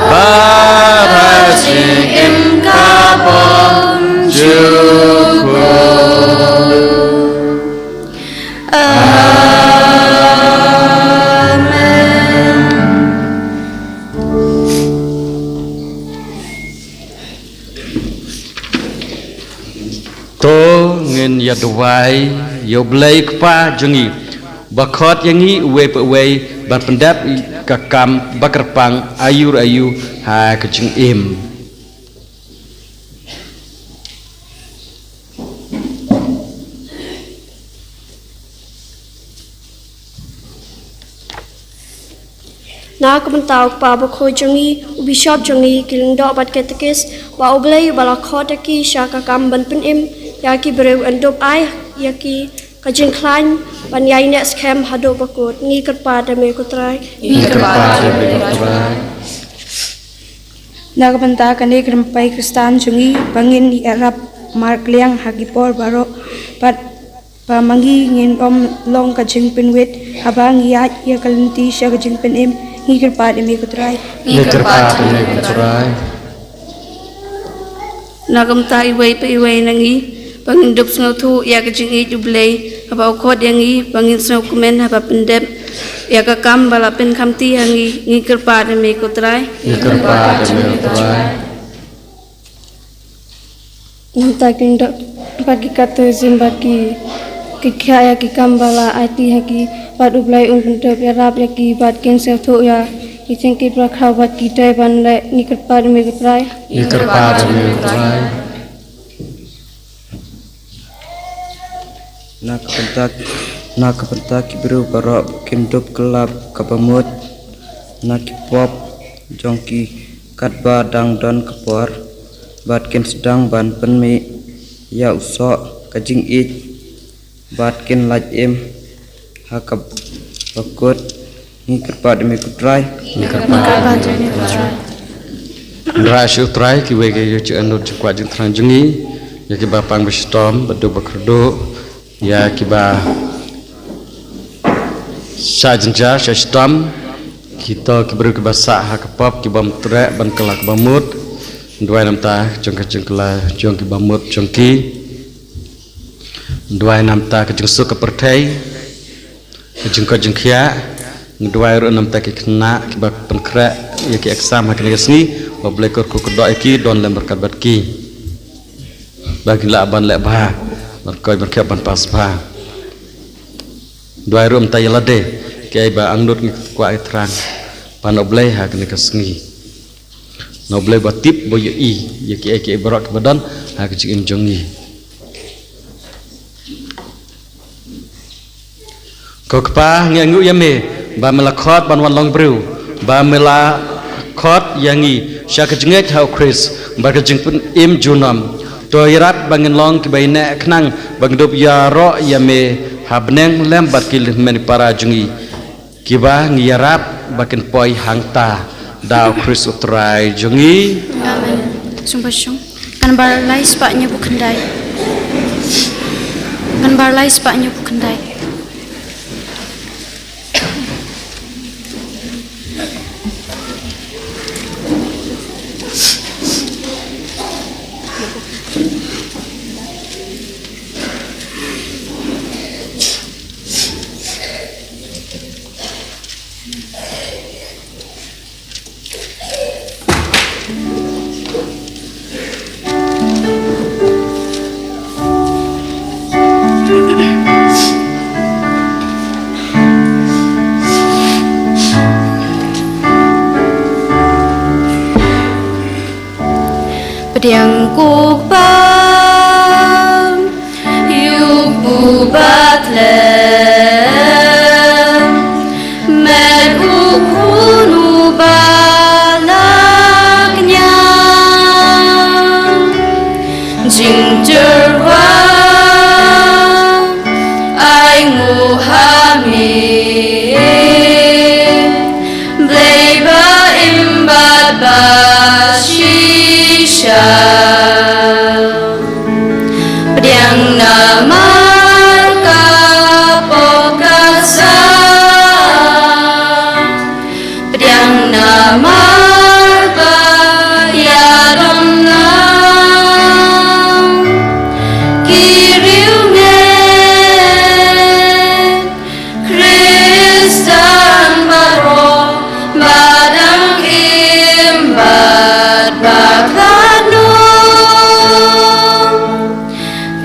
bad ha jingim kabym jukut. Amen. To ngin ïa duwai ïa U Blei Kpa jong ngi, ba khot ïa ngi uwei pa uwei ban pyndep ka kam ba kyrpang aïu re aïu ha ka jingim. Na ka bynta U Kpa Bakhuid jong ngi, u Bishop jong ngi, ki lyngdoh bad katekis, ba U Blei uba la khot ïa ki sha ka kam ban pynim ïa ki briew un dup ai ïa ki ka jingkhlaiñ ban ïaineh skhem haduh ba kut. Ngi kyrpad ïa me ko Trai. Ngi kyrpad ïa me ko Trai. Na ka bynta kane ka rympai Khristan jong ngi, ba ngin ïarap markylliang ha ki por baroh, bad ba ma ngi ngin ym long ka jingpynwit haba ngi ïaid ïa ka lynti sha ka jingpynim. Ngi kyrpad ïa me ko Trai. Ngi kyrpad ïa me ko Trai. Na ka bynta iwei pa iwei na ngi, ba ngin dup sngewthuh ïa ka jingïeit U Blei haba u khot ïa ngi, ba ngin sngewkmen haba pyndep ïa ka kam ba la pynkhamti ha ngi. Ngi kyrpad ïa me ko Trai. Ngi kyrpad ïa me ko Trai. Nangta ki lyngdoh bad ki catechism bad ki, ki khiah ïa ki kam ba la aiti ha ki, bad U Blei un pyndup ïarap ïa ki bad kin sngewthuh ïa ki jingkit ba khraw bad ki dei ban leh. Ngi kyrpad ïa me ko Trai. Ngi kyrpad ïa me ko Trai. Na ka bynta, na ka bynta ki briew baroh kin dup kylla kaba mut na ki pop jong ki katba dang don ka por, bad kin sdang ban pynmih ïa u soh ka jingïeit, bad kin lait im ha kaba kut. Ngi kyrpad ïa me ko Trai. Ngi kyrpad ïa me ko Trai. Hynrei shu Trai, kiwei ki ïoh jingangnud jingkwah jingthrang jong ngi, ïa kiba pang ba shitom, ba duk ba kyrduh, ïa kiba shah jynjar shah shitom, kito ki briew kiba sah ha ka pop, ki bym treh ban kylla kaba mut. Duwai namar jong ka jingkylla jong ki bymut jong ki. Duwai namar ka jingsuk ka pyrthei, ka jingkoit jingkhiah. Ngi duwai ruh namar ki khynnah kiba pynkhreh ïa ki exam ha kane ka sngi, ba U Blei kyrkhu kyrdoh ïa ki, don lem bad ki, ba kin lah ban leh bha, ban koit ban khiah ban pass bha. Duwai ruh namar ïa lade, kiei ba angnud ngi kwah ïa thrang, ba na U Blei ha kane ka sngi, na U Blei ba tip ba ïohi ïa kiei kiei baroh kiba don ha ka jingim jong ngi. Ko Kpa, ngi ainguh ïa me ba me la khot ban wan long briew, ba me la khot ïa ngi sha ka jingngeit ha U Khrist bad ka jingpynim junom. To ïarap ba ngin long kiba ïaineh khnang ba ngin dup ïaroh ïa me ha bneng lem bad ki hynmen ki para jong ngi, kiba ngi ïarap ba kin poi hangta, da U Khrist U Trai jong ngi. Amen. Sngewbha shong. Kan bar lai spah hynñiewphew khyndai. Kan bar lai spah hynñiewphew khyndai. Pdiang ko Kpa, ïa u Bathlem, met u khun uba la kñia. Jingtyrwa ai nguh ha me, Blei ba im bad ba shisha. Pdiang namar ka pop ka sa, pdiang namar ba ïadon lang ki riewngeit Khristan baroh ba dang im bad ba khlad noh.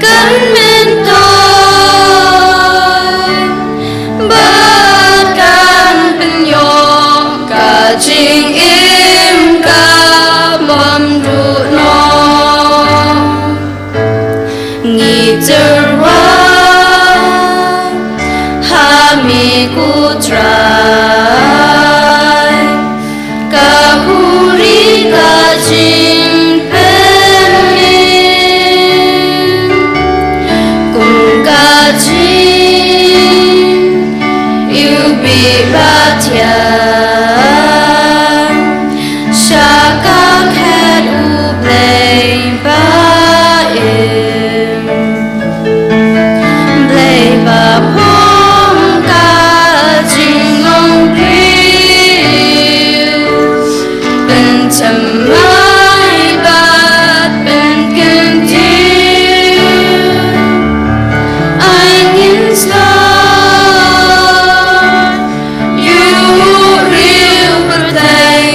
Kan myntoi bad kan pynïoh ka jingim ka bym duh noh. Ngi tyrwa ha me ko Trai, ka khuri ka jingpynmih, kum ka jingiwbih ba thiang sha ka khet U Blei ba im. Blei ba phong ka jinglong briew, pynthymmai bad pynkyntiew. Ai ngin sngap ïa u riew pyrthei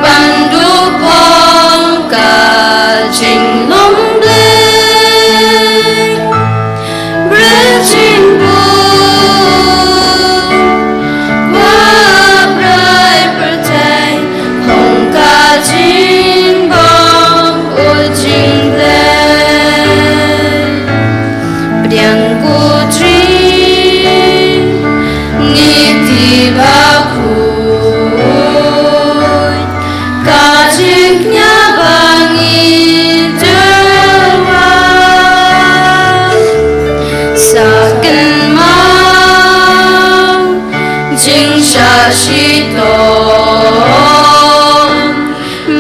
ban duh phong ka jinglong Blei. Bret jingpur, kwah bret pyrthei, phong ka jingbam u jingblei. Pdiang ko Trai, ngi ti bakhuid, ka jingkñia ba ngi tyrwa, sa kynmaw jingshah shitom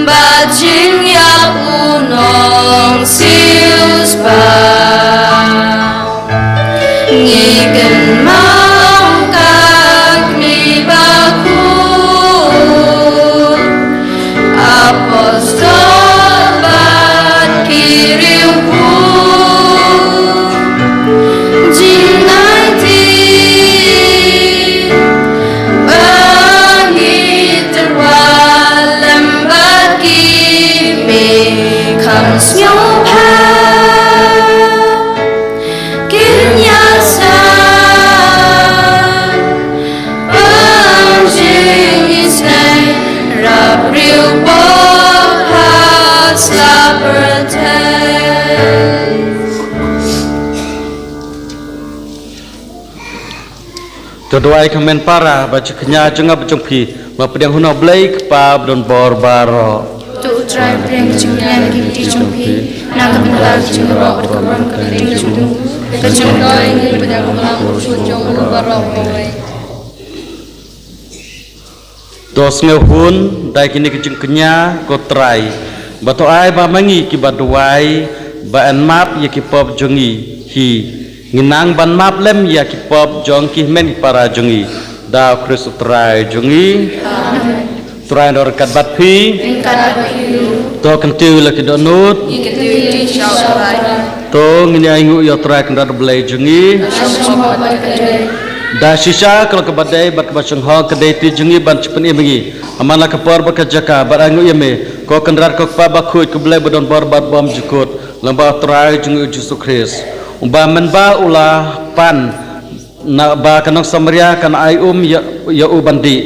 bad jingïap u nongsiewspah. Ngi kynmaw ka kmie bakhuid, apostol bad ki riewkhuid. Jingaiti ba ngi tyrwa lem bad ki, me kham sngewbha. Kin ïasan pang jingisynei, rap riew pop ha sla pyrthei. To duwai kmen para ba jingkñia jong nga bad jong phi, ba pdiang huna Blei Kpa ba don bor baroh. To U Trai pdiang jingkñia na ki kti jong phi, na ka bynta ka jingïaroh bad ka burom ka kyrteng jong u, ka jingkñia ngi pdiang huna u jong u baroh kawei. To sngewhun da kine ki jingkñia ko Trai, ba to ai ba ma ngi kiba duwai, ba yn map ïa ki pop jong ngi hi. Ngi nang ban map lem ïa ki pop jong ki hynmen ki para jong ngi, da U Khrist U Trai jong ngi. Amen. Trai un don ryngkat bad phi. Ryngkat bad phi. To kyntiew la ki dohnud. Ngi kyntiew ïa U Trai. To ngin ïa ainguh ïa U Trai Kynrad Blei jong ngi. Shisha ka long kaba dei bad kaba shynghong ka dei ti jong ngi ban jingpynim ïa ngi ha man la ka por bad ka jaka, bad ainguh ïa me ko Kynrad ko Kpa bakhuid, ko Blei ba don bor bad bymjukut, lyngba U Trai jong ngi U Jisu Khrist, uba mynba u la pan na ba ka nong Samaria kan ai um ïa, ïa u ban dih,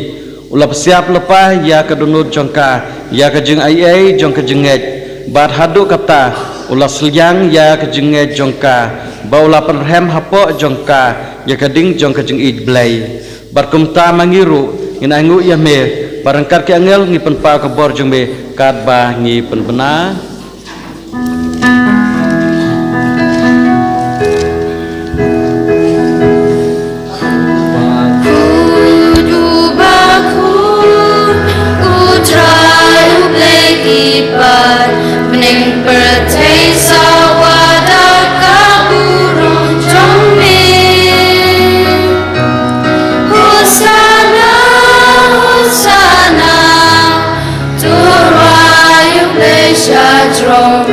u la psiap lypa ïa ka dohnud jong ka ïa ka jingaiei jong ka jingngeit. Bad haduh katta u la sliang ïa ka jingngeit jong ka, bad u la pynrhem hapoh jong ka ïa ka ding jong ka jingïeit Blei. Bad kumta ma ngi ruh ngin ainguh ïa me, bad ryngkat ki angel ngi pynpaw ka bor jong me katba ngi pynbna. Bakhuid, bakhuid, U Trai U Blei ki paid, bneng pyrthei sawa da ka burom jong me. Hosanna, Hosanna, to U Trai U Blei sha jrong.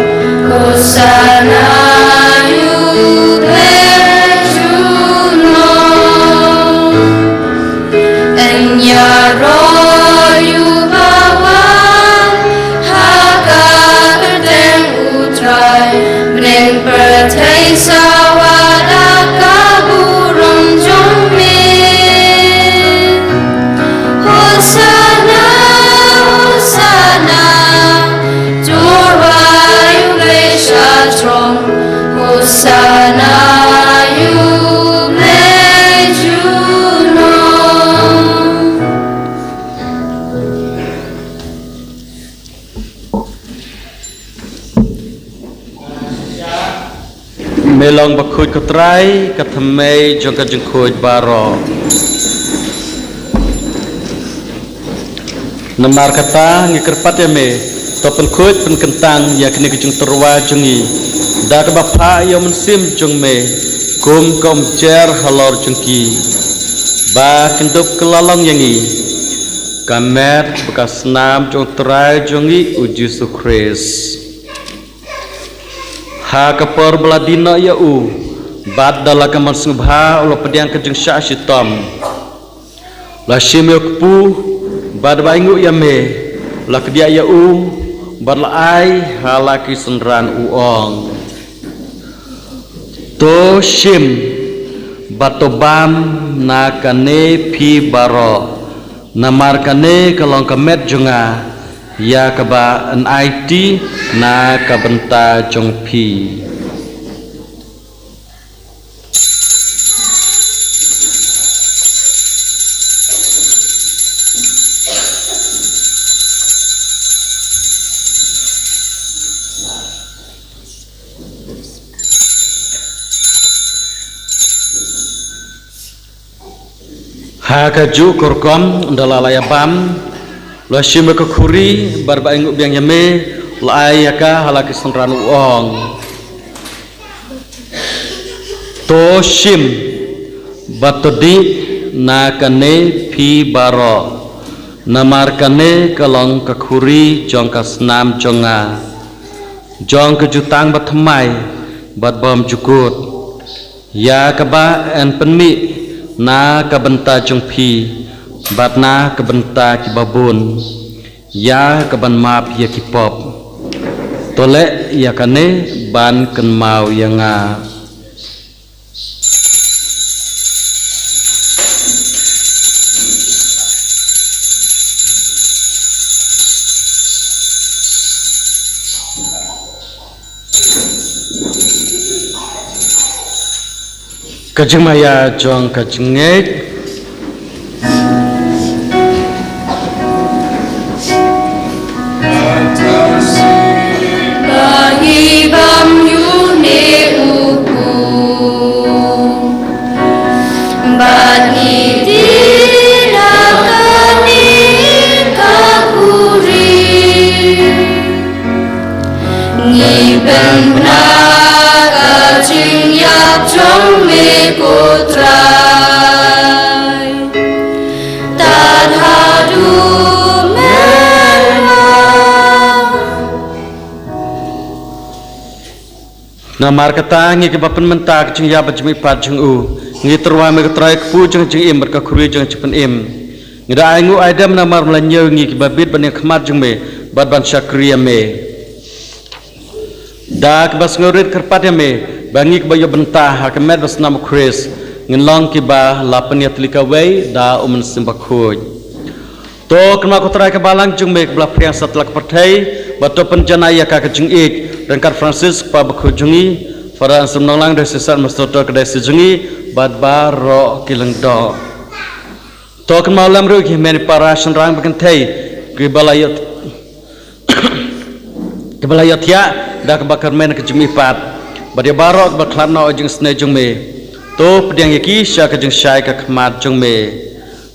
Hosanna, U Blei junom. Ïaroh uba wan ha ka kyrteng U Trai, bneng pyrthei sawa da ka burom jong me. Hosanna, Hosanna, to U Trai U Blei sha jrong. Hosanna, U Blei junom. Me long bakhuid ko Trai, ka thymmei jong ka jingkhuid baroh. Namar kata ngi kyrpad ïa me, to pynkhuid pynkyntang ïa kine ki jingtyrwa jong ngi da kaba phah ïa u Mynsiem jong me, kum ka umjer halor jong ki, ba kin dup kylla long ïa ngi ka met bad ka snam jong U Trai jong ngi U Jisu Khrist. Ha ka por ba la die noh ïa u, bad da la ka mon sngewbha u la pdiang ka jingshah shitom. La shim ïa u kpu, bad ba ainguh ïa me, la kdiah ïa u, bad la ai ha la ki synran u ong: To shim bad to bam na kane phi baroh, namar kane ka long ka met jong nga, ïa kaba yn aiti na ka bynta jong phi. Ha kajuh ka rukom, ynda la la ïa bam, la shim ïa ka khuri, bad ba ainguh biang ïa me, la ai ïa ka ha la ki synran u ong: To shim bad to dih na kane phi baroh, namar kane ka long ka khuri jong ka snam jong nga, jong ka jutang bathymmai bad bymjukut, ïa kaba yn pynmih na ka bynta jong phi bad na ka bynta kiba bun, ïa kaban map ïa ki pop. To leh ïa kane ban kynmaw ïa nga. Ka jingmaïa jong ka jingngeit. Ba ngi bam ïa une u kpu, bad ngi dih na kane ka khuri. Ngi pynbna ka jingïap jong me ko Trai, tad haduh mynta. Namar kata ngi kiba pynmynta ka jingïap bad jingmihpat jong u, ngi tyrwa ïa me ko Trai, kpu jong ka jingim bad ka khuri jong ka jingpynim. Ngi da ainguh aidem namar me la ñiew ïa ngi kiba bit ban ïakhmat jong me bad ban shakri ïa me. Da kaba sngewrit kyrpad ïa me ba ngi kiba ïoh bynta ha ka met bad snam u Khrist ngin long kiba la pynïatylli kawei da u Mynsiem Bakhuid. To kynmaw ko Trai ka balang jong me kaba la phriang satlak pyrthei, bad to pynjanai ïa ka ka jingïeit ryngkat Francis kpa bakhuid jong ngi, Father Anselm Nonglang, Diocese Administrator ka diocese jong ngi, bad baroh ki lyngdoh. To kynmaw lem ruh ki hynmen para shynrang ba kynthei kiba la ïoh kiba la ïoh thiah da kaba kyrmen ka jingmihpat, bad ïa baroh kiba khlad noh ïa ka jingisynei jong me. To pdiang ïa ki sha ka jingshai ka khmat jong me.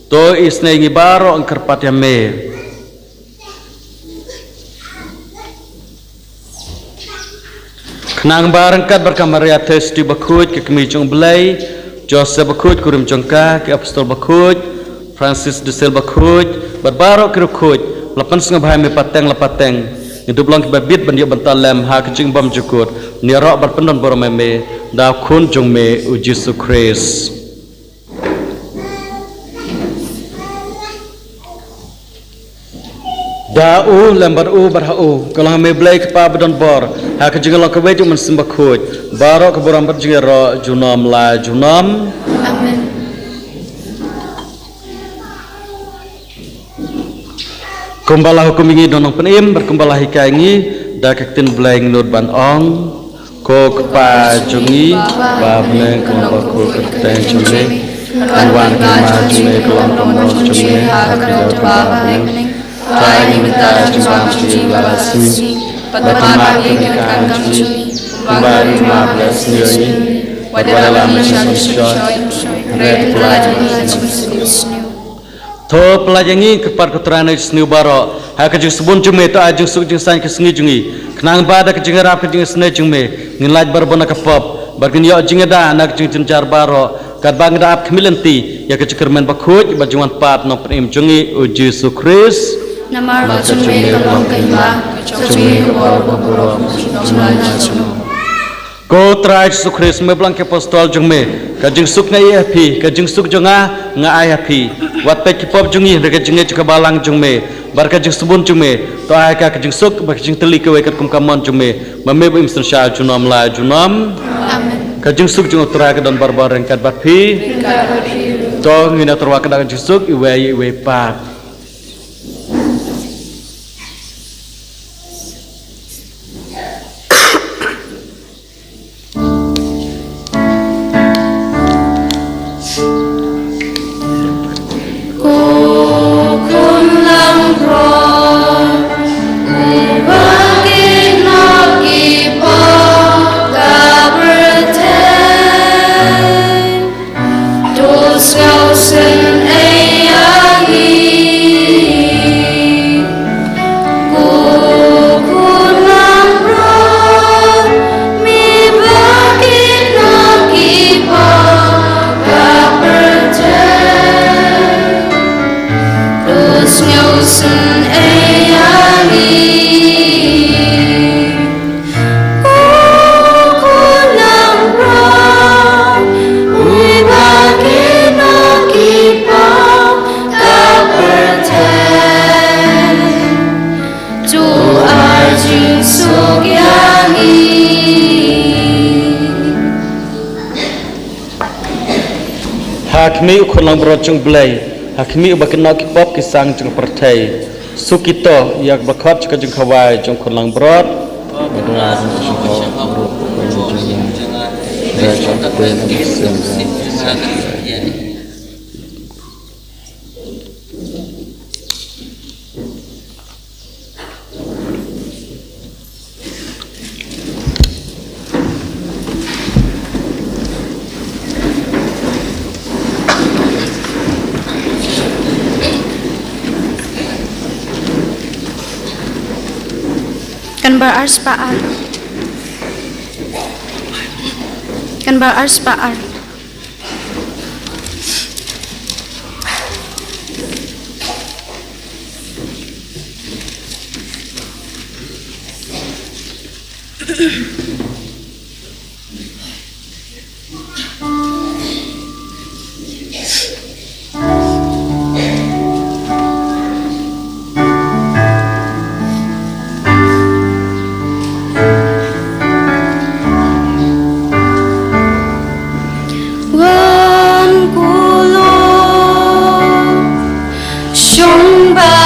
To isynei ngi baroh ngi kyrpad ïa me. Khnang ba ryngkat bad ka Maria Theisotti bakhuid ka kmie jong U Blei, Joseph bakhuid kurim jong ka, ki apostol bakhuid, Francis de Sales bakhuid, bad baroh ki riewkhuid ba la pynsngewbha ïa me pateng la pateng, ngin dup long kiba bit ban ïoh bynta lem ha ka jingbymjukut, ban ïaroh bad pyndonburom ïa me da U Khun jong me U Jisu Khrist. Da u, lem bad u, bad ha u, ka long ha me Blei Kpa badonbor, ha ka jinglong kawei jong U Mynsiem Bakhuid, baroh ka burom bad jingïaroh junom la junom. Amen. Kumba la hukum ïa ngi da U Nongpynim, bad kumba la hikai ïa ngi da ka ktien Blei, ngi nud ban ong: Ko Kpa jong ngi ba ha bneng, ka long bakhuid ka kyrteng jong me. Kan wan ka hima jong me, ka long ka mon jong me ha ka kyrteng jong me ha bneng. Trai ïa ngi mynta ka jingbam jong ngi ha kane ka sngi, bad pynmap ïa ki kyrdan jong ngi, kumba ngi pynmap ïa ki sniew ïa ngi, wat la ïalam ïa ngi sha ka jingshoi, hynrei pyllait ïa ngi na ka sngi. To pyllait ïa ngi, kyrpad ko Trai, na ki sniew baroh. Ha ka jingsbun jong me to ai jingsuk jingsaiñ ka sngi jong ngi, khnang ba da ka jingïarap ka jingisynei jong me ngin lait barabor na ka pop, bad ngin ïoh jingïada na ka jingjynjar baroh, katba ngi da ap khmih lynti ïa ka jingkyrmen bakhuid bad jingwan pat U Nongpynim jong ngi U Jisu Khrist. Namar ka jong me ka long ka hima, ka jong me ka bor, ka burom, junom la junom. Ko Trai Jisu Khrist, me ba ong ïa ki apostol jong me, ka jingsuk nga ai ha phi, ka jingsuk jong nga nga ai ha phi. Wat peit ki pop jong ngi, hynrei ka jingngeit jong ka balang jong me, bad ka jingsbun jong me, to ai ka ka jingsuk bad ka jingtylli kawei katkum ka mon jong me, ba me ba im synshar junom la junom. Amen. Ka jingsuk jong U Trai ka don barabor ryngkat bad phi. To ngin ïatyrwa ka da ka jingsuk iwei ïa iwei pat. Ko Khun langbrot, u ba kit noh ki pop ka pyrthei, to sngewsynei ïa ngi. Ko Khun langbrot, me ba kit noh ki pop ka pyrthei, to sngewsynei ïa ngi. Ko Khun langbrot, me ba kit noh ki pop ka pyrthei, to ai jingsuk ïa ngi. Ha khmih U Khun langbrot jong U Blei, ha khmih u ba kit noh ki pop ki sang jong ka pyrthei. Suk kito ïa kiba khot sha ka jingkhawai jong U Khun langbrot. Kan bar ar spah ar. Kan bar ar spah ar. Wan kulo, shong ba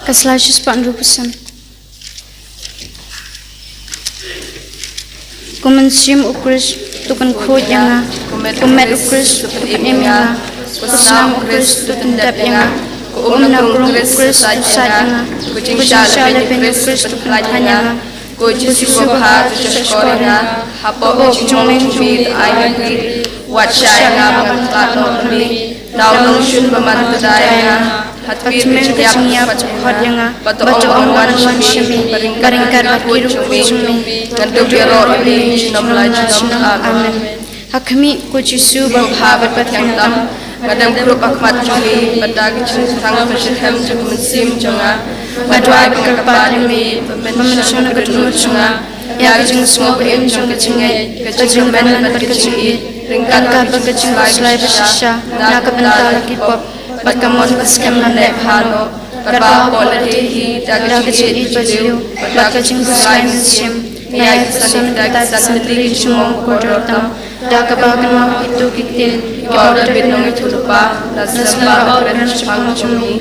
Ka sla shispah hynriewphew san. Ko Mynsiem u Khrist, to kynthoh ïa nga. Ko met u Khrist, to pynim ïa nga. Ko snam u Khrist, to pyndep ïa nga. Ko umna krung u Khrist, to said ïa nga. Ko jingshah lehbeiñ u Khrist, to pynlait ïa nga. Ko Jisu babha, to shahshkor ïa nga. Hapoh ka jingmong jong me, to ai nga kti. Wat shah ïa nga ban khlad noh na me. Nau nongshun ba man to dei ïa nga. Ha tmier ka jingïap, to khot ïa nga. Bad to ong ban wan sha me. Ba ryngkat bad ki riewkhuid jong me, ngan dup ïaroh ïa me junom la junom. Amen. Ha khmih, ko Jisu babha bad bathiang tam. Nga dem krup ha khmat jong me, bad da ka jingthrang ka jingkyrkhu jong ka mynsiem jong nga, nga duwai bad kyrpad ïa me, ba men shong ha ka dohnud jong nga, ïa ka jingsngew ba im jong ka jingngeit, ka jingkyrmen bad ka jingïeit, ryngkat bad ka jingkhuslai bashisha na ka bynta la ki pop, bad ka mon ka skhem ban leh bha noh. Katba hapoh lade hi, da ka jingïeit bajlew, bad ka jingkhuslai mynsiem, nga ïai kyrshan ïa kita ki san tylli ki jingmong bakordor tam, da kaba kynmaw ïa kito ki ktien, kiba u Dabid u nongïathuhlypa, la slem bha ha ka kren shaphang jong me.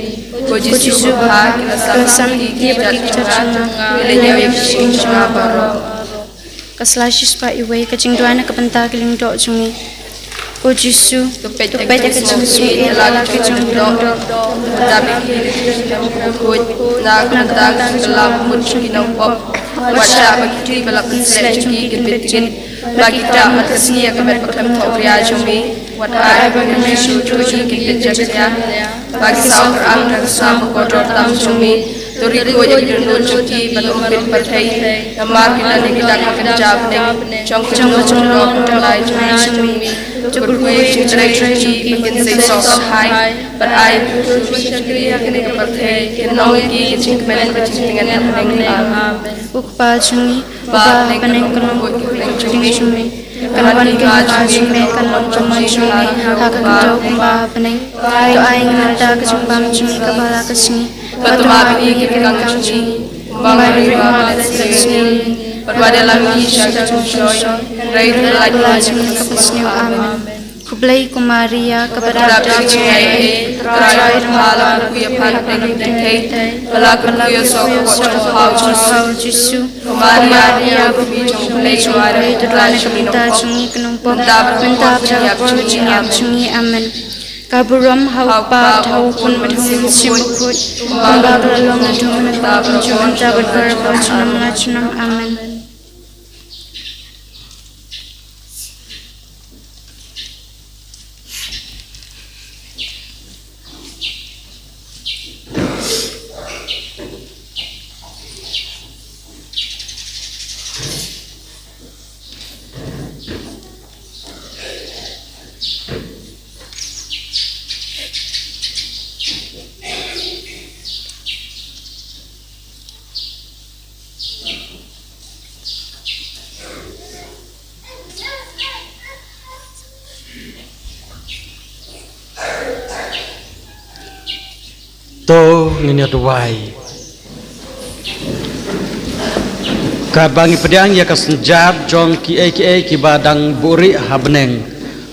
Ko Jisu babha, ki la sam ïa ki bad ki kjat jong nga, ki la ñiew ïa ka shiteng jong nga baroh. Ka sla shispah iwei, ka jingduwai na ka bynta ki lyngdoh jong me. Ko Jisu, to peit ïa ka jingsngewsih ïa la ki jong ki lyngdoh. Dap ïa ki, na ka bynta ka jingkylla mut jong ki nongpop. Wat shah ba ki dih ba la pynshlei jong ki kin bit kin, ba ki trah mat ka sngi ïa ka met ba khlem thohbria jong me. Wat ai ba ki nongshun jong ki kin bit jakhlia. Ba ki saw kyrpang da ka snam bakordor tam jong me. To ri khuid ïa ki dohnud jong ki ban ym bit pyrthei. Namar ki don ïa ki dak ba kynja bneng, jong ka jong ka jong ka jong ka jong me. To kyrkhu ïa ki jingtrei jong ki ba kin seisoh sahai. Bad ai ba ki shakri ha kane ka pyrthei kin long ïa ki ka jingkmen bad jingtngen ha bneng. Amen. Ko Kpa jong ngi, Uba ha bneng, kan long ka jingkyrkhu jong me. Kan wan ka hima jong me, kan long ka mon jong me ha ka khyndew kumba ha bneng. To ai ïa ngi mynta ka jingbam jong ngi kaba la ka sngi. Bad to map ïa ngi ki ryngkang jong ngi, kumba ngi map ïa ki ryngkang jong ngi. Bad wat ïalam ïa ngi sha ka jingshoi, hynrei to pynlait ïa ngi na ka bymsniew. Amen. Khublei ko Maria, kaba dap da ka jingaiei, U Trai u don bad phi, phi ïaphan ha ki kynthei, bad la kyrkhu ïa u soh ka kpoh jong u kpa jong u Jisu. Ko Maria, ko Mei jong U Blei, to duwai na ka bynta jong ngi ki nongpop, mynta bad ha ka por ka jingïap jong ngi. Amen. Ka burom ha U Kpa, ha U Khun bad ha U Mynsiem Bakhuid, kumba ka la long naduh mynta bad mynta bad baroh ka junom la junom. Amen. To ngin ïa duwai. Katba ngi pdiang ïa ka synjat jong kiei kiei kiba dang buhrieh ha bneng,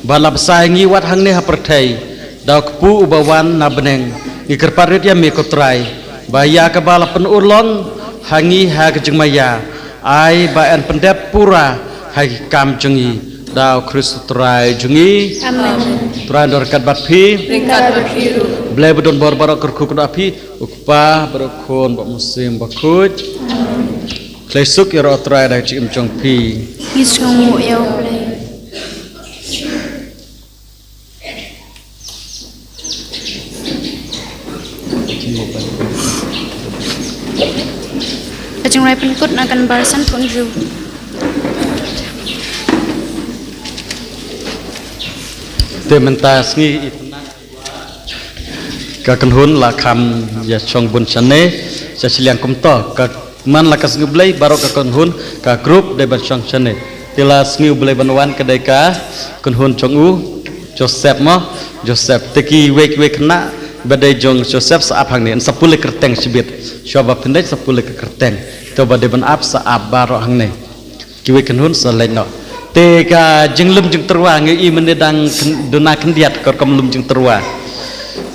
ba la bsa ïa ngi wat hangne ha pyrthei da U Kpu uba wan na bneng, ngi kyrpad rit ïa me ko Trai, ba ïa kaba la pynurlong ha ngi ha ka jingmaïa, ai ba yn pyndep pura ha ki kam jong ngi, da U Khrist U Trai jong ngi. Amen. Trai un don ryngkat bad phi. Ryngkat bad phi ruh. Blei ba don bor baroh kyrkhu kyrdoh ïa phi, U Kpa bad U Khun bad U Mynsiem Bakhuid. Amen. Khlei suk ïaroh Trai da ka jingim jong phi. Ngi sngewnguh ïa U Blei. Ka jingrwai pynkut na ka nambar sanphew hynriew. Te mynta sngi ka kynhun la kham ïa shong bun shane sha shiliang kumto ka Man la ka sngi U Blei, baroh ka kynhun, ka group dei ban shong shane. Te la sngi U Blei ban wan ka dei ka kynhun jong u Joseph mo, Joseph. Te kiwei kiwei khynnah ba dei jong Joseph sa ap hangne, yn sa pule kyrteng shibit. Shuwa ba phin leit sa pule ka kyrteng. Te ba dei ban ap sa ap baroh hangne. Kiwei kynhun sa leit noh. Te ka jinglum jingtyrwa ngi i mynne dang khyn-, duna khyndiat ka rukom lum jingtyrwa.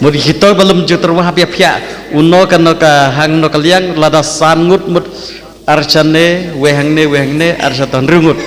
Mut ki kito ba lum ju tyrwa hap ïa phiah. Uno ka no ka hang no ka liang lada san ngut mut ar shane, wei hangne, wei hangne, ar shata hynriew ngut.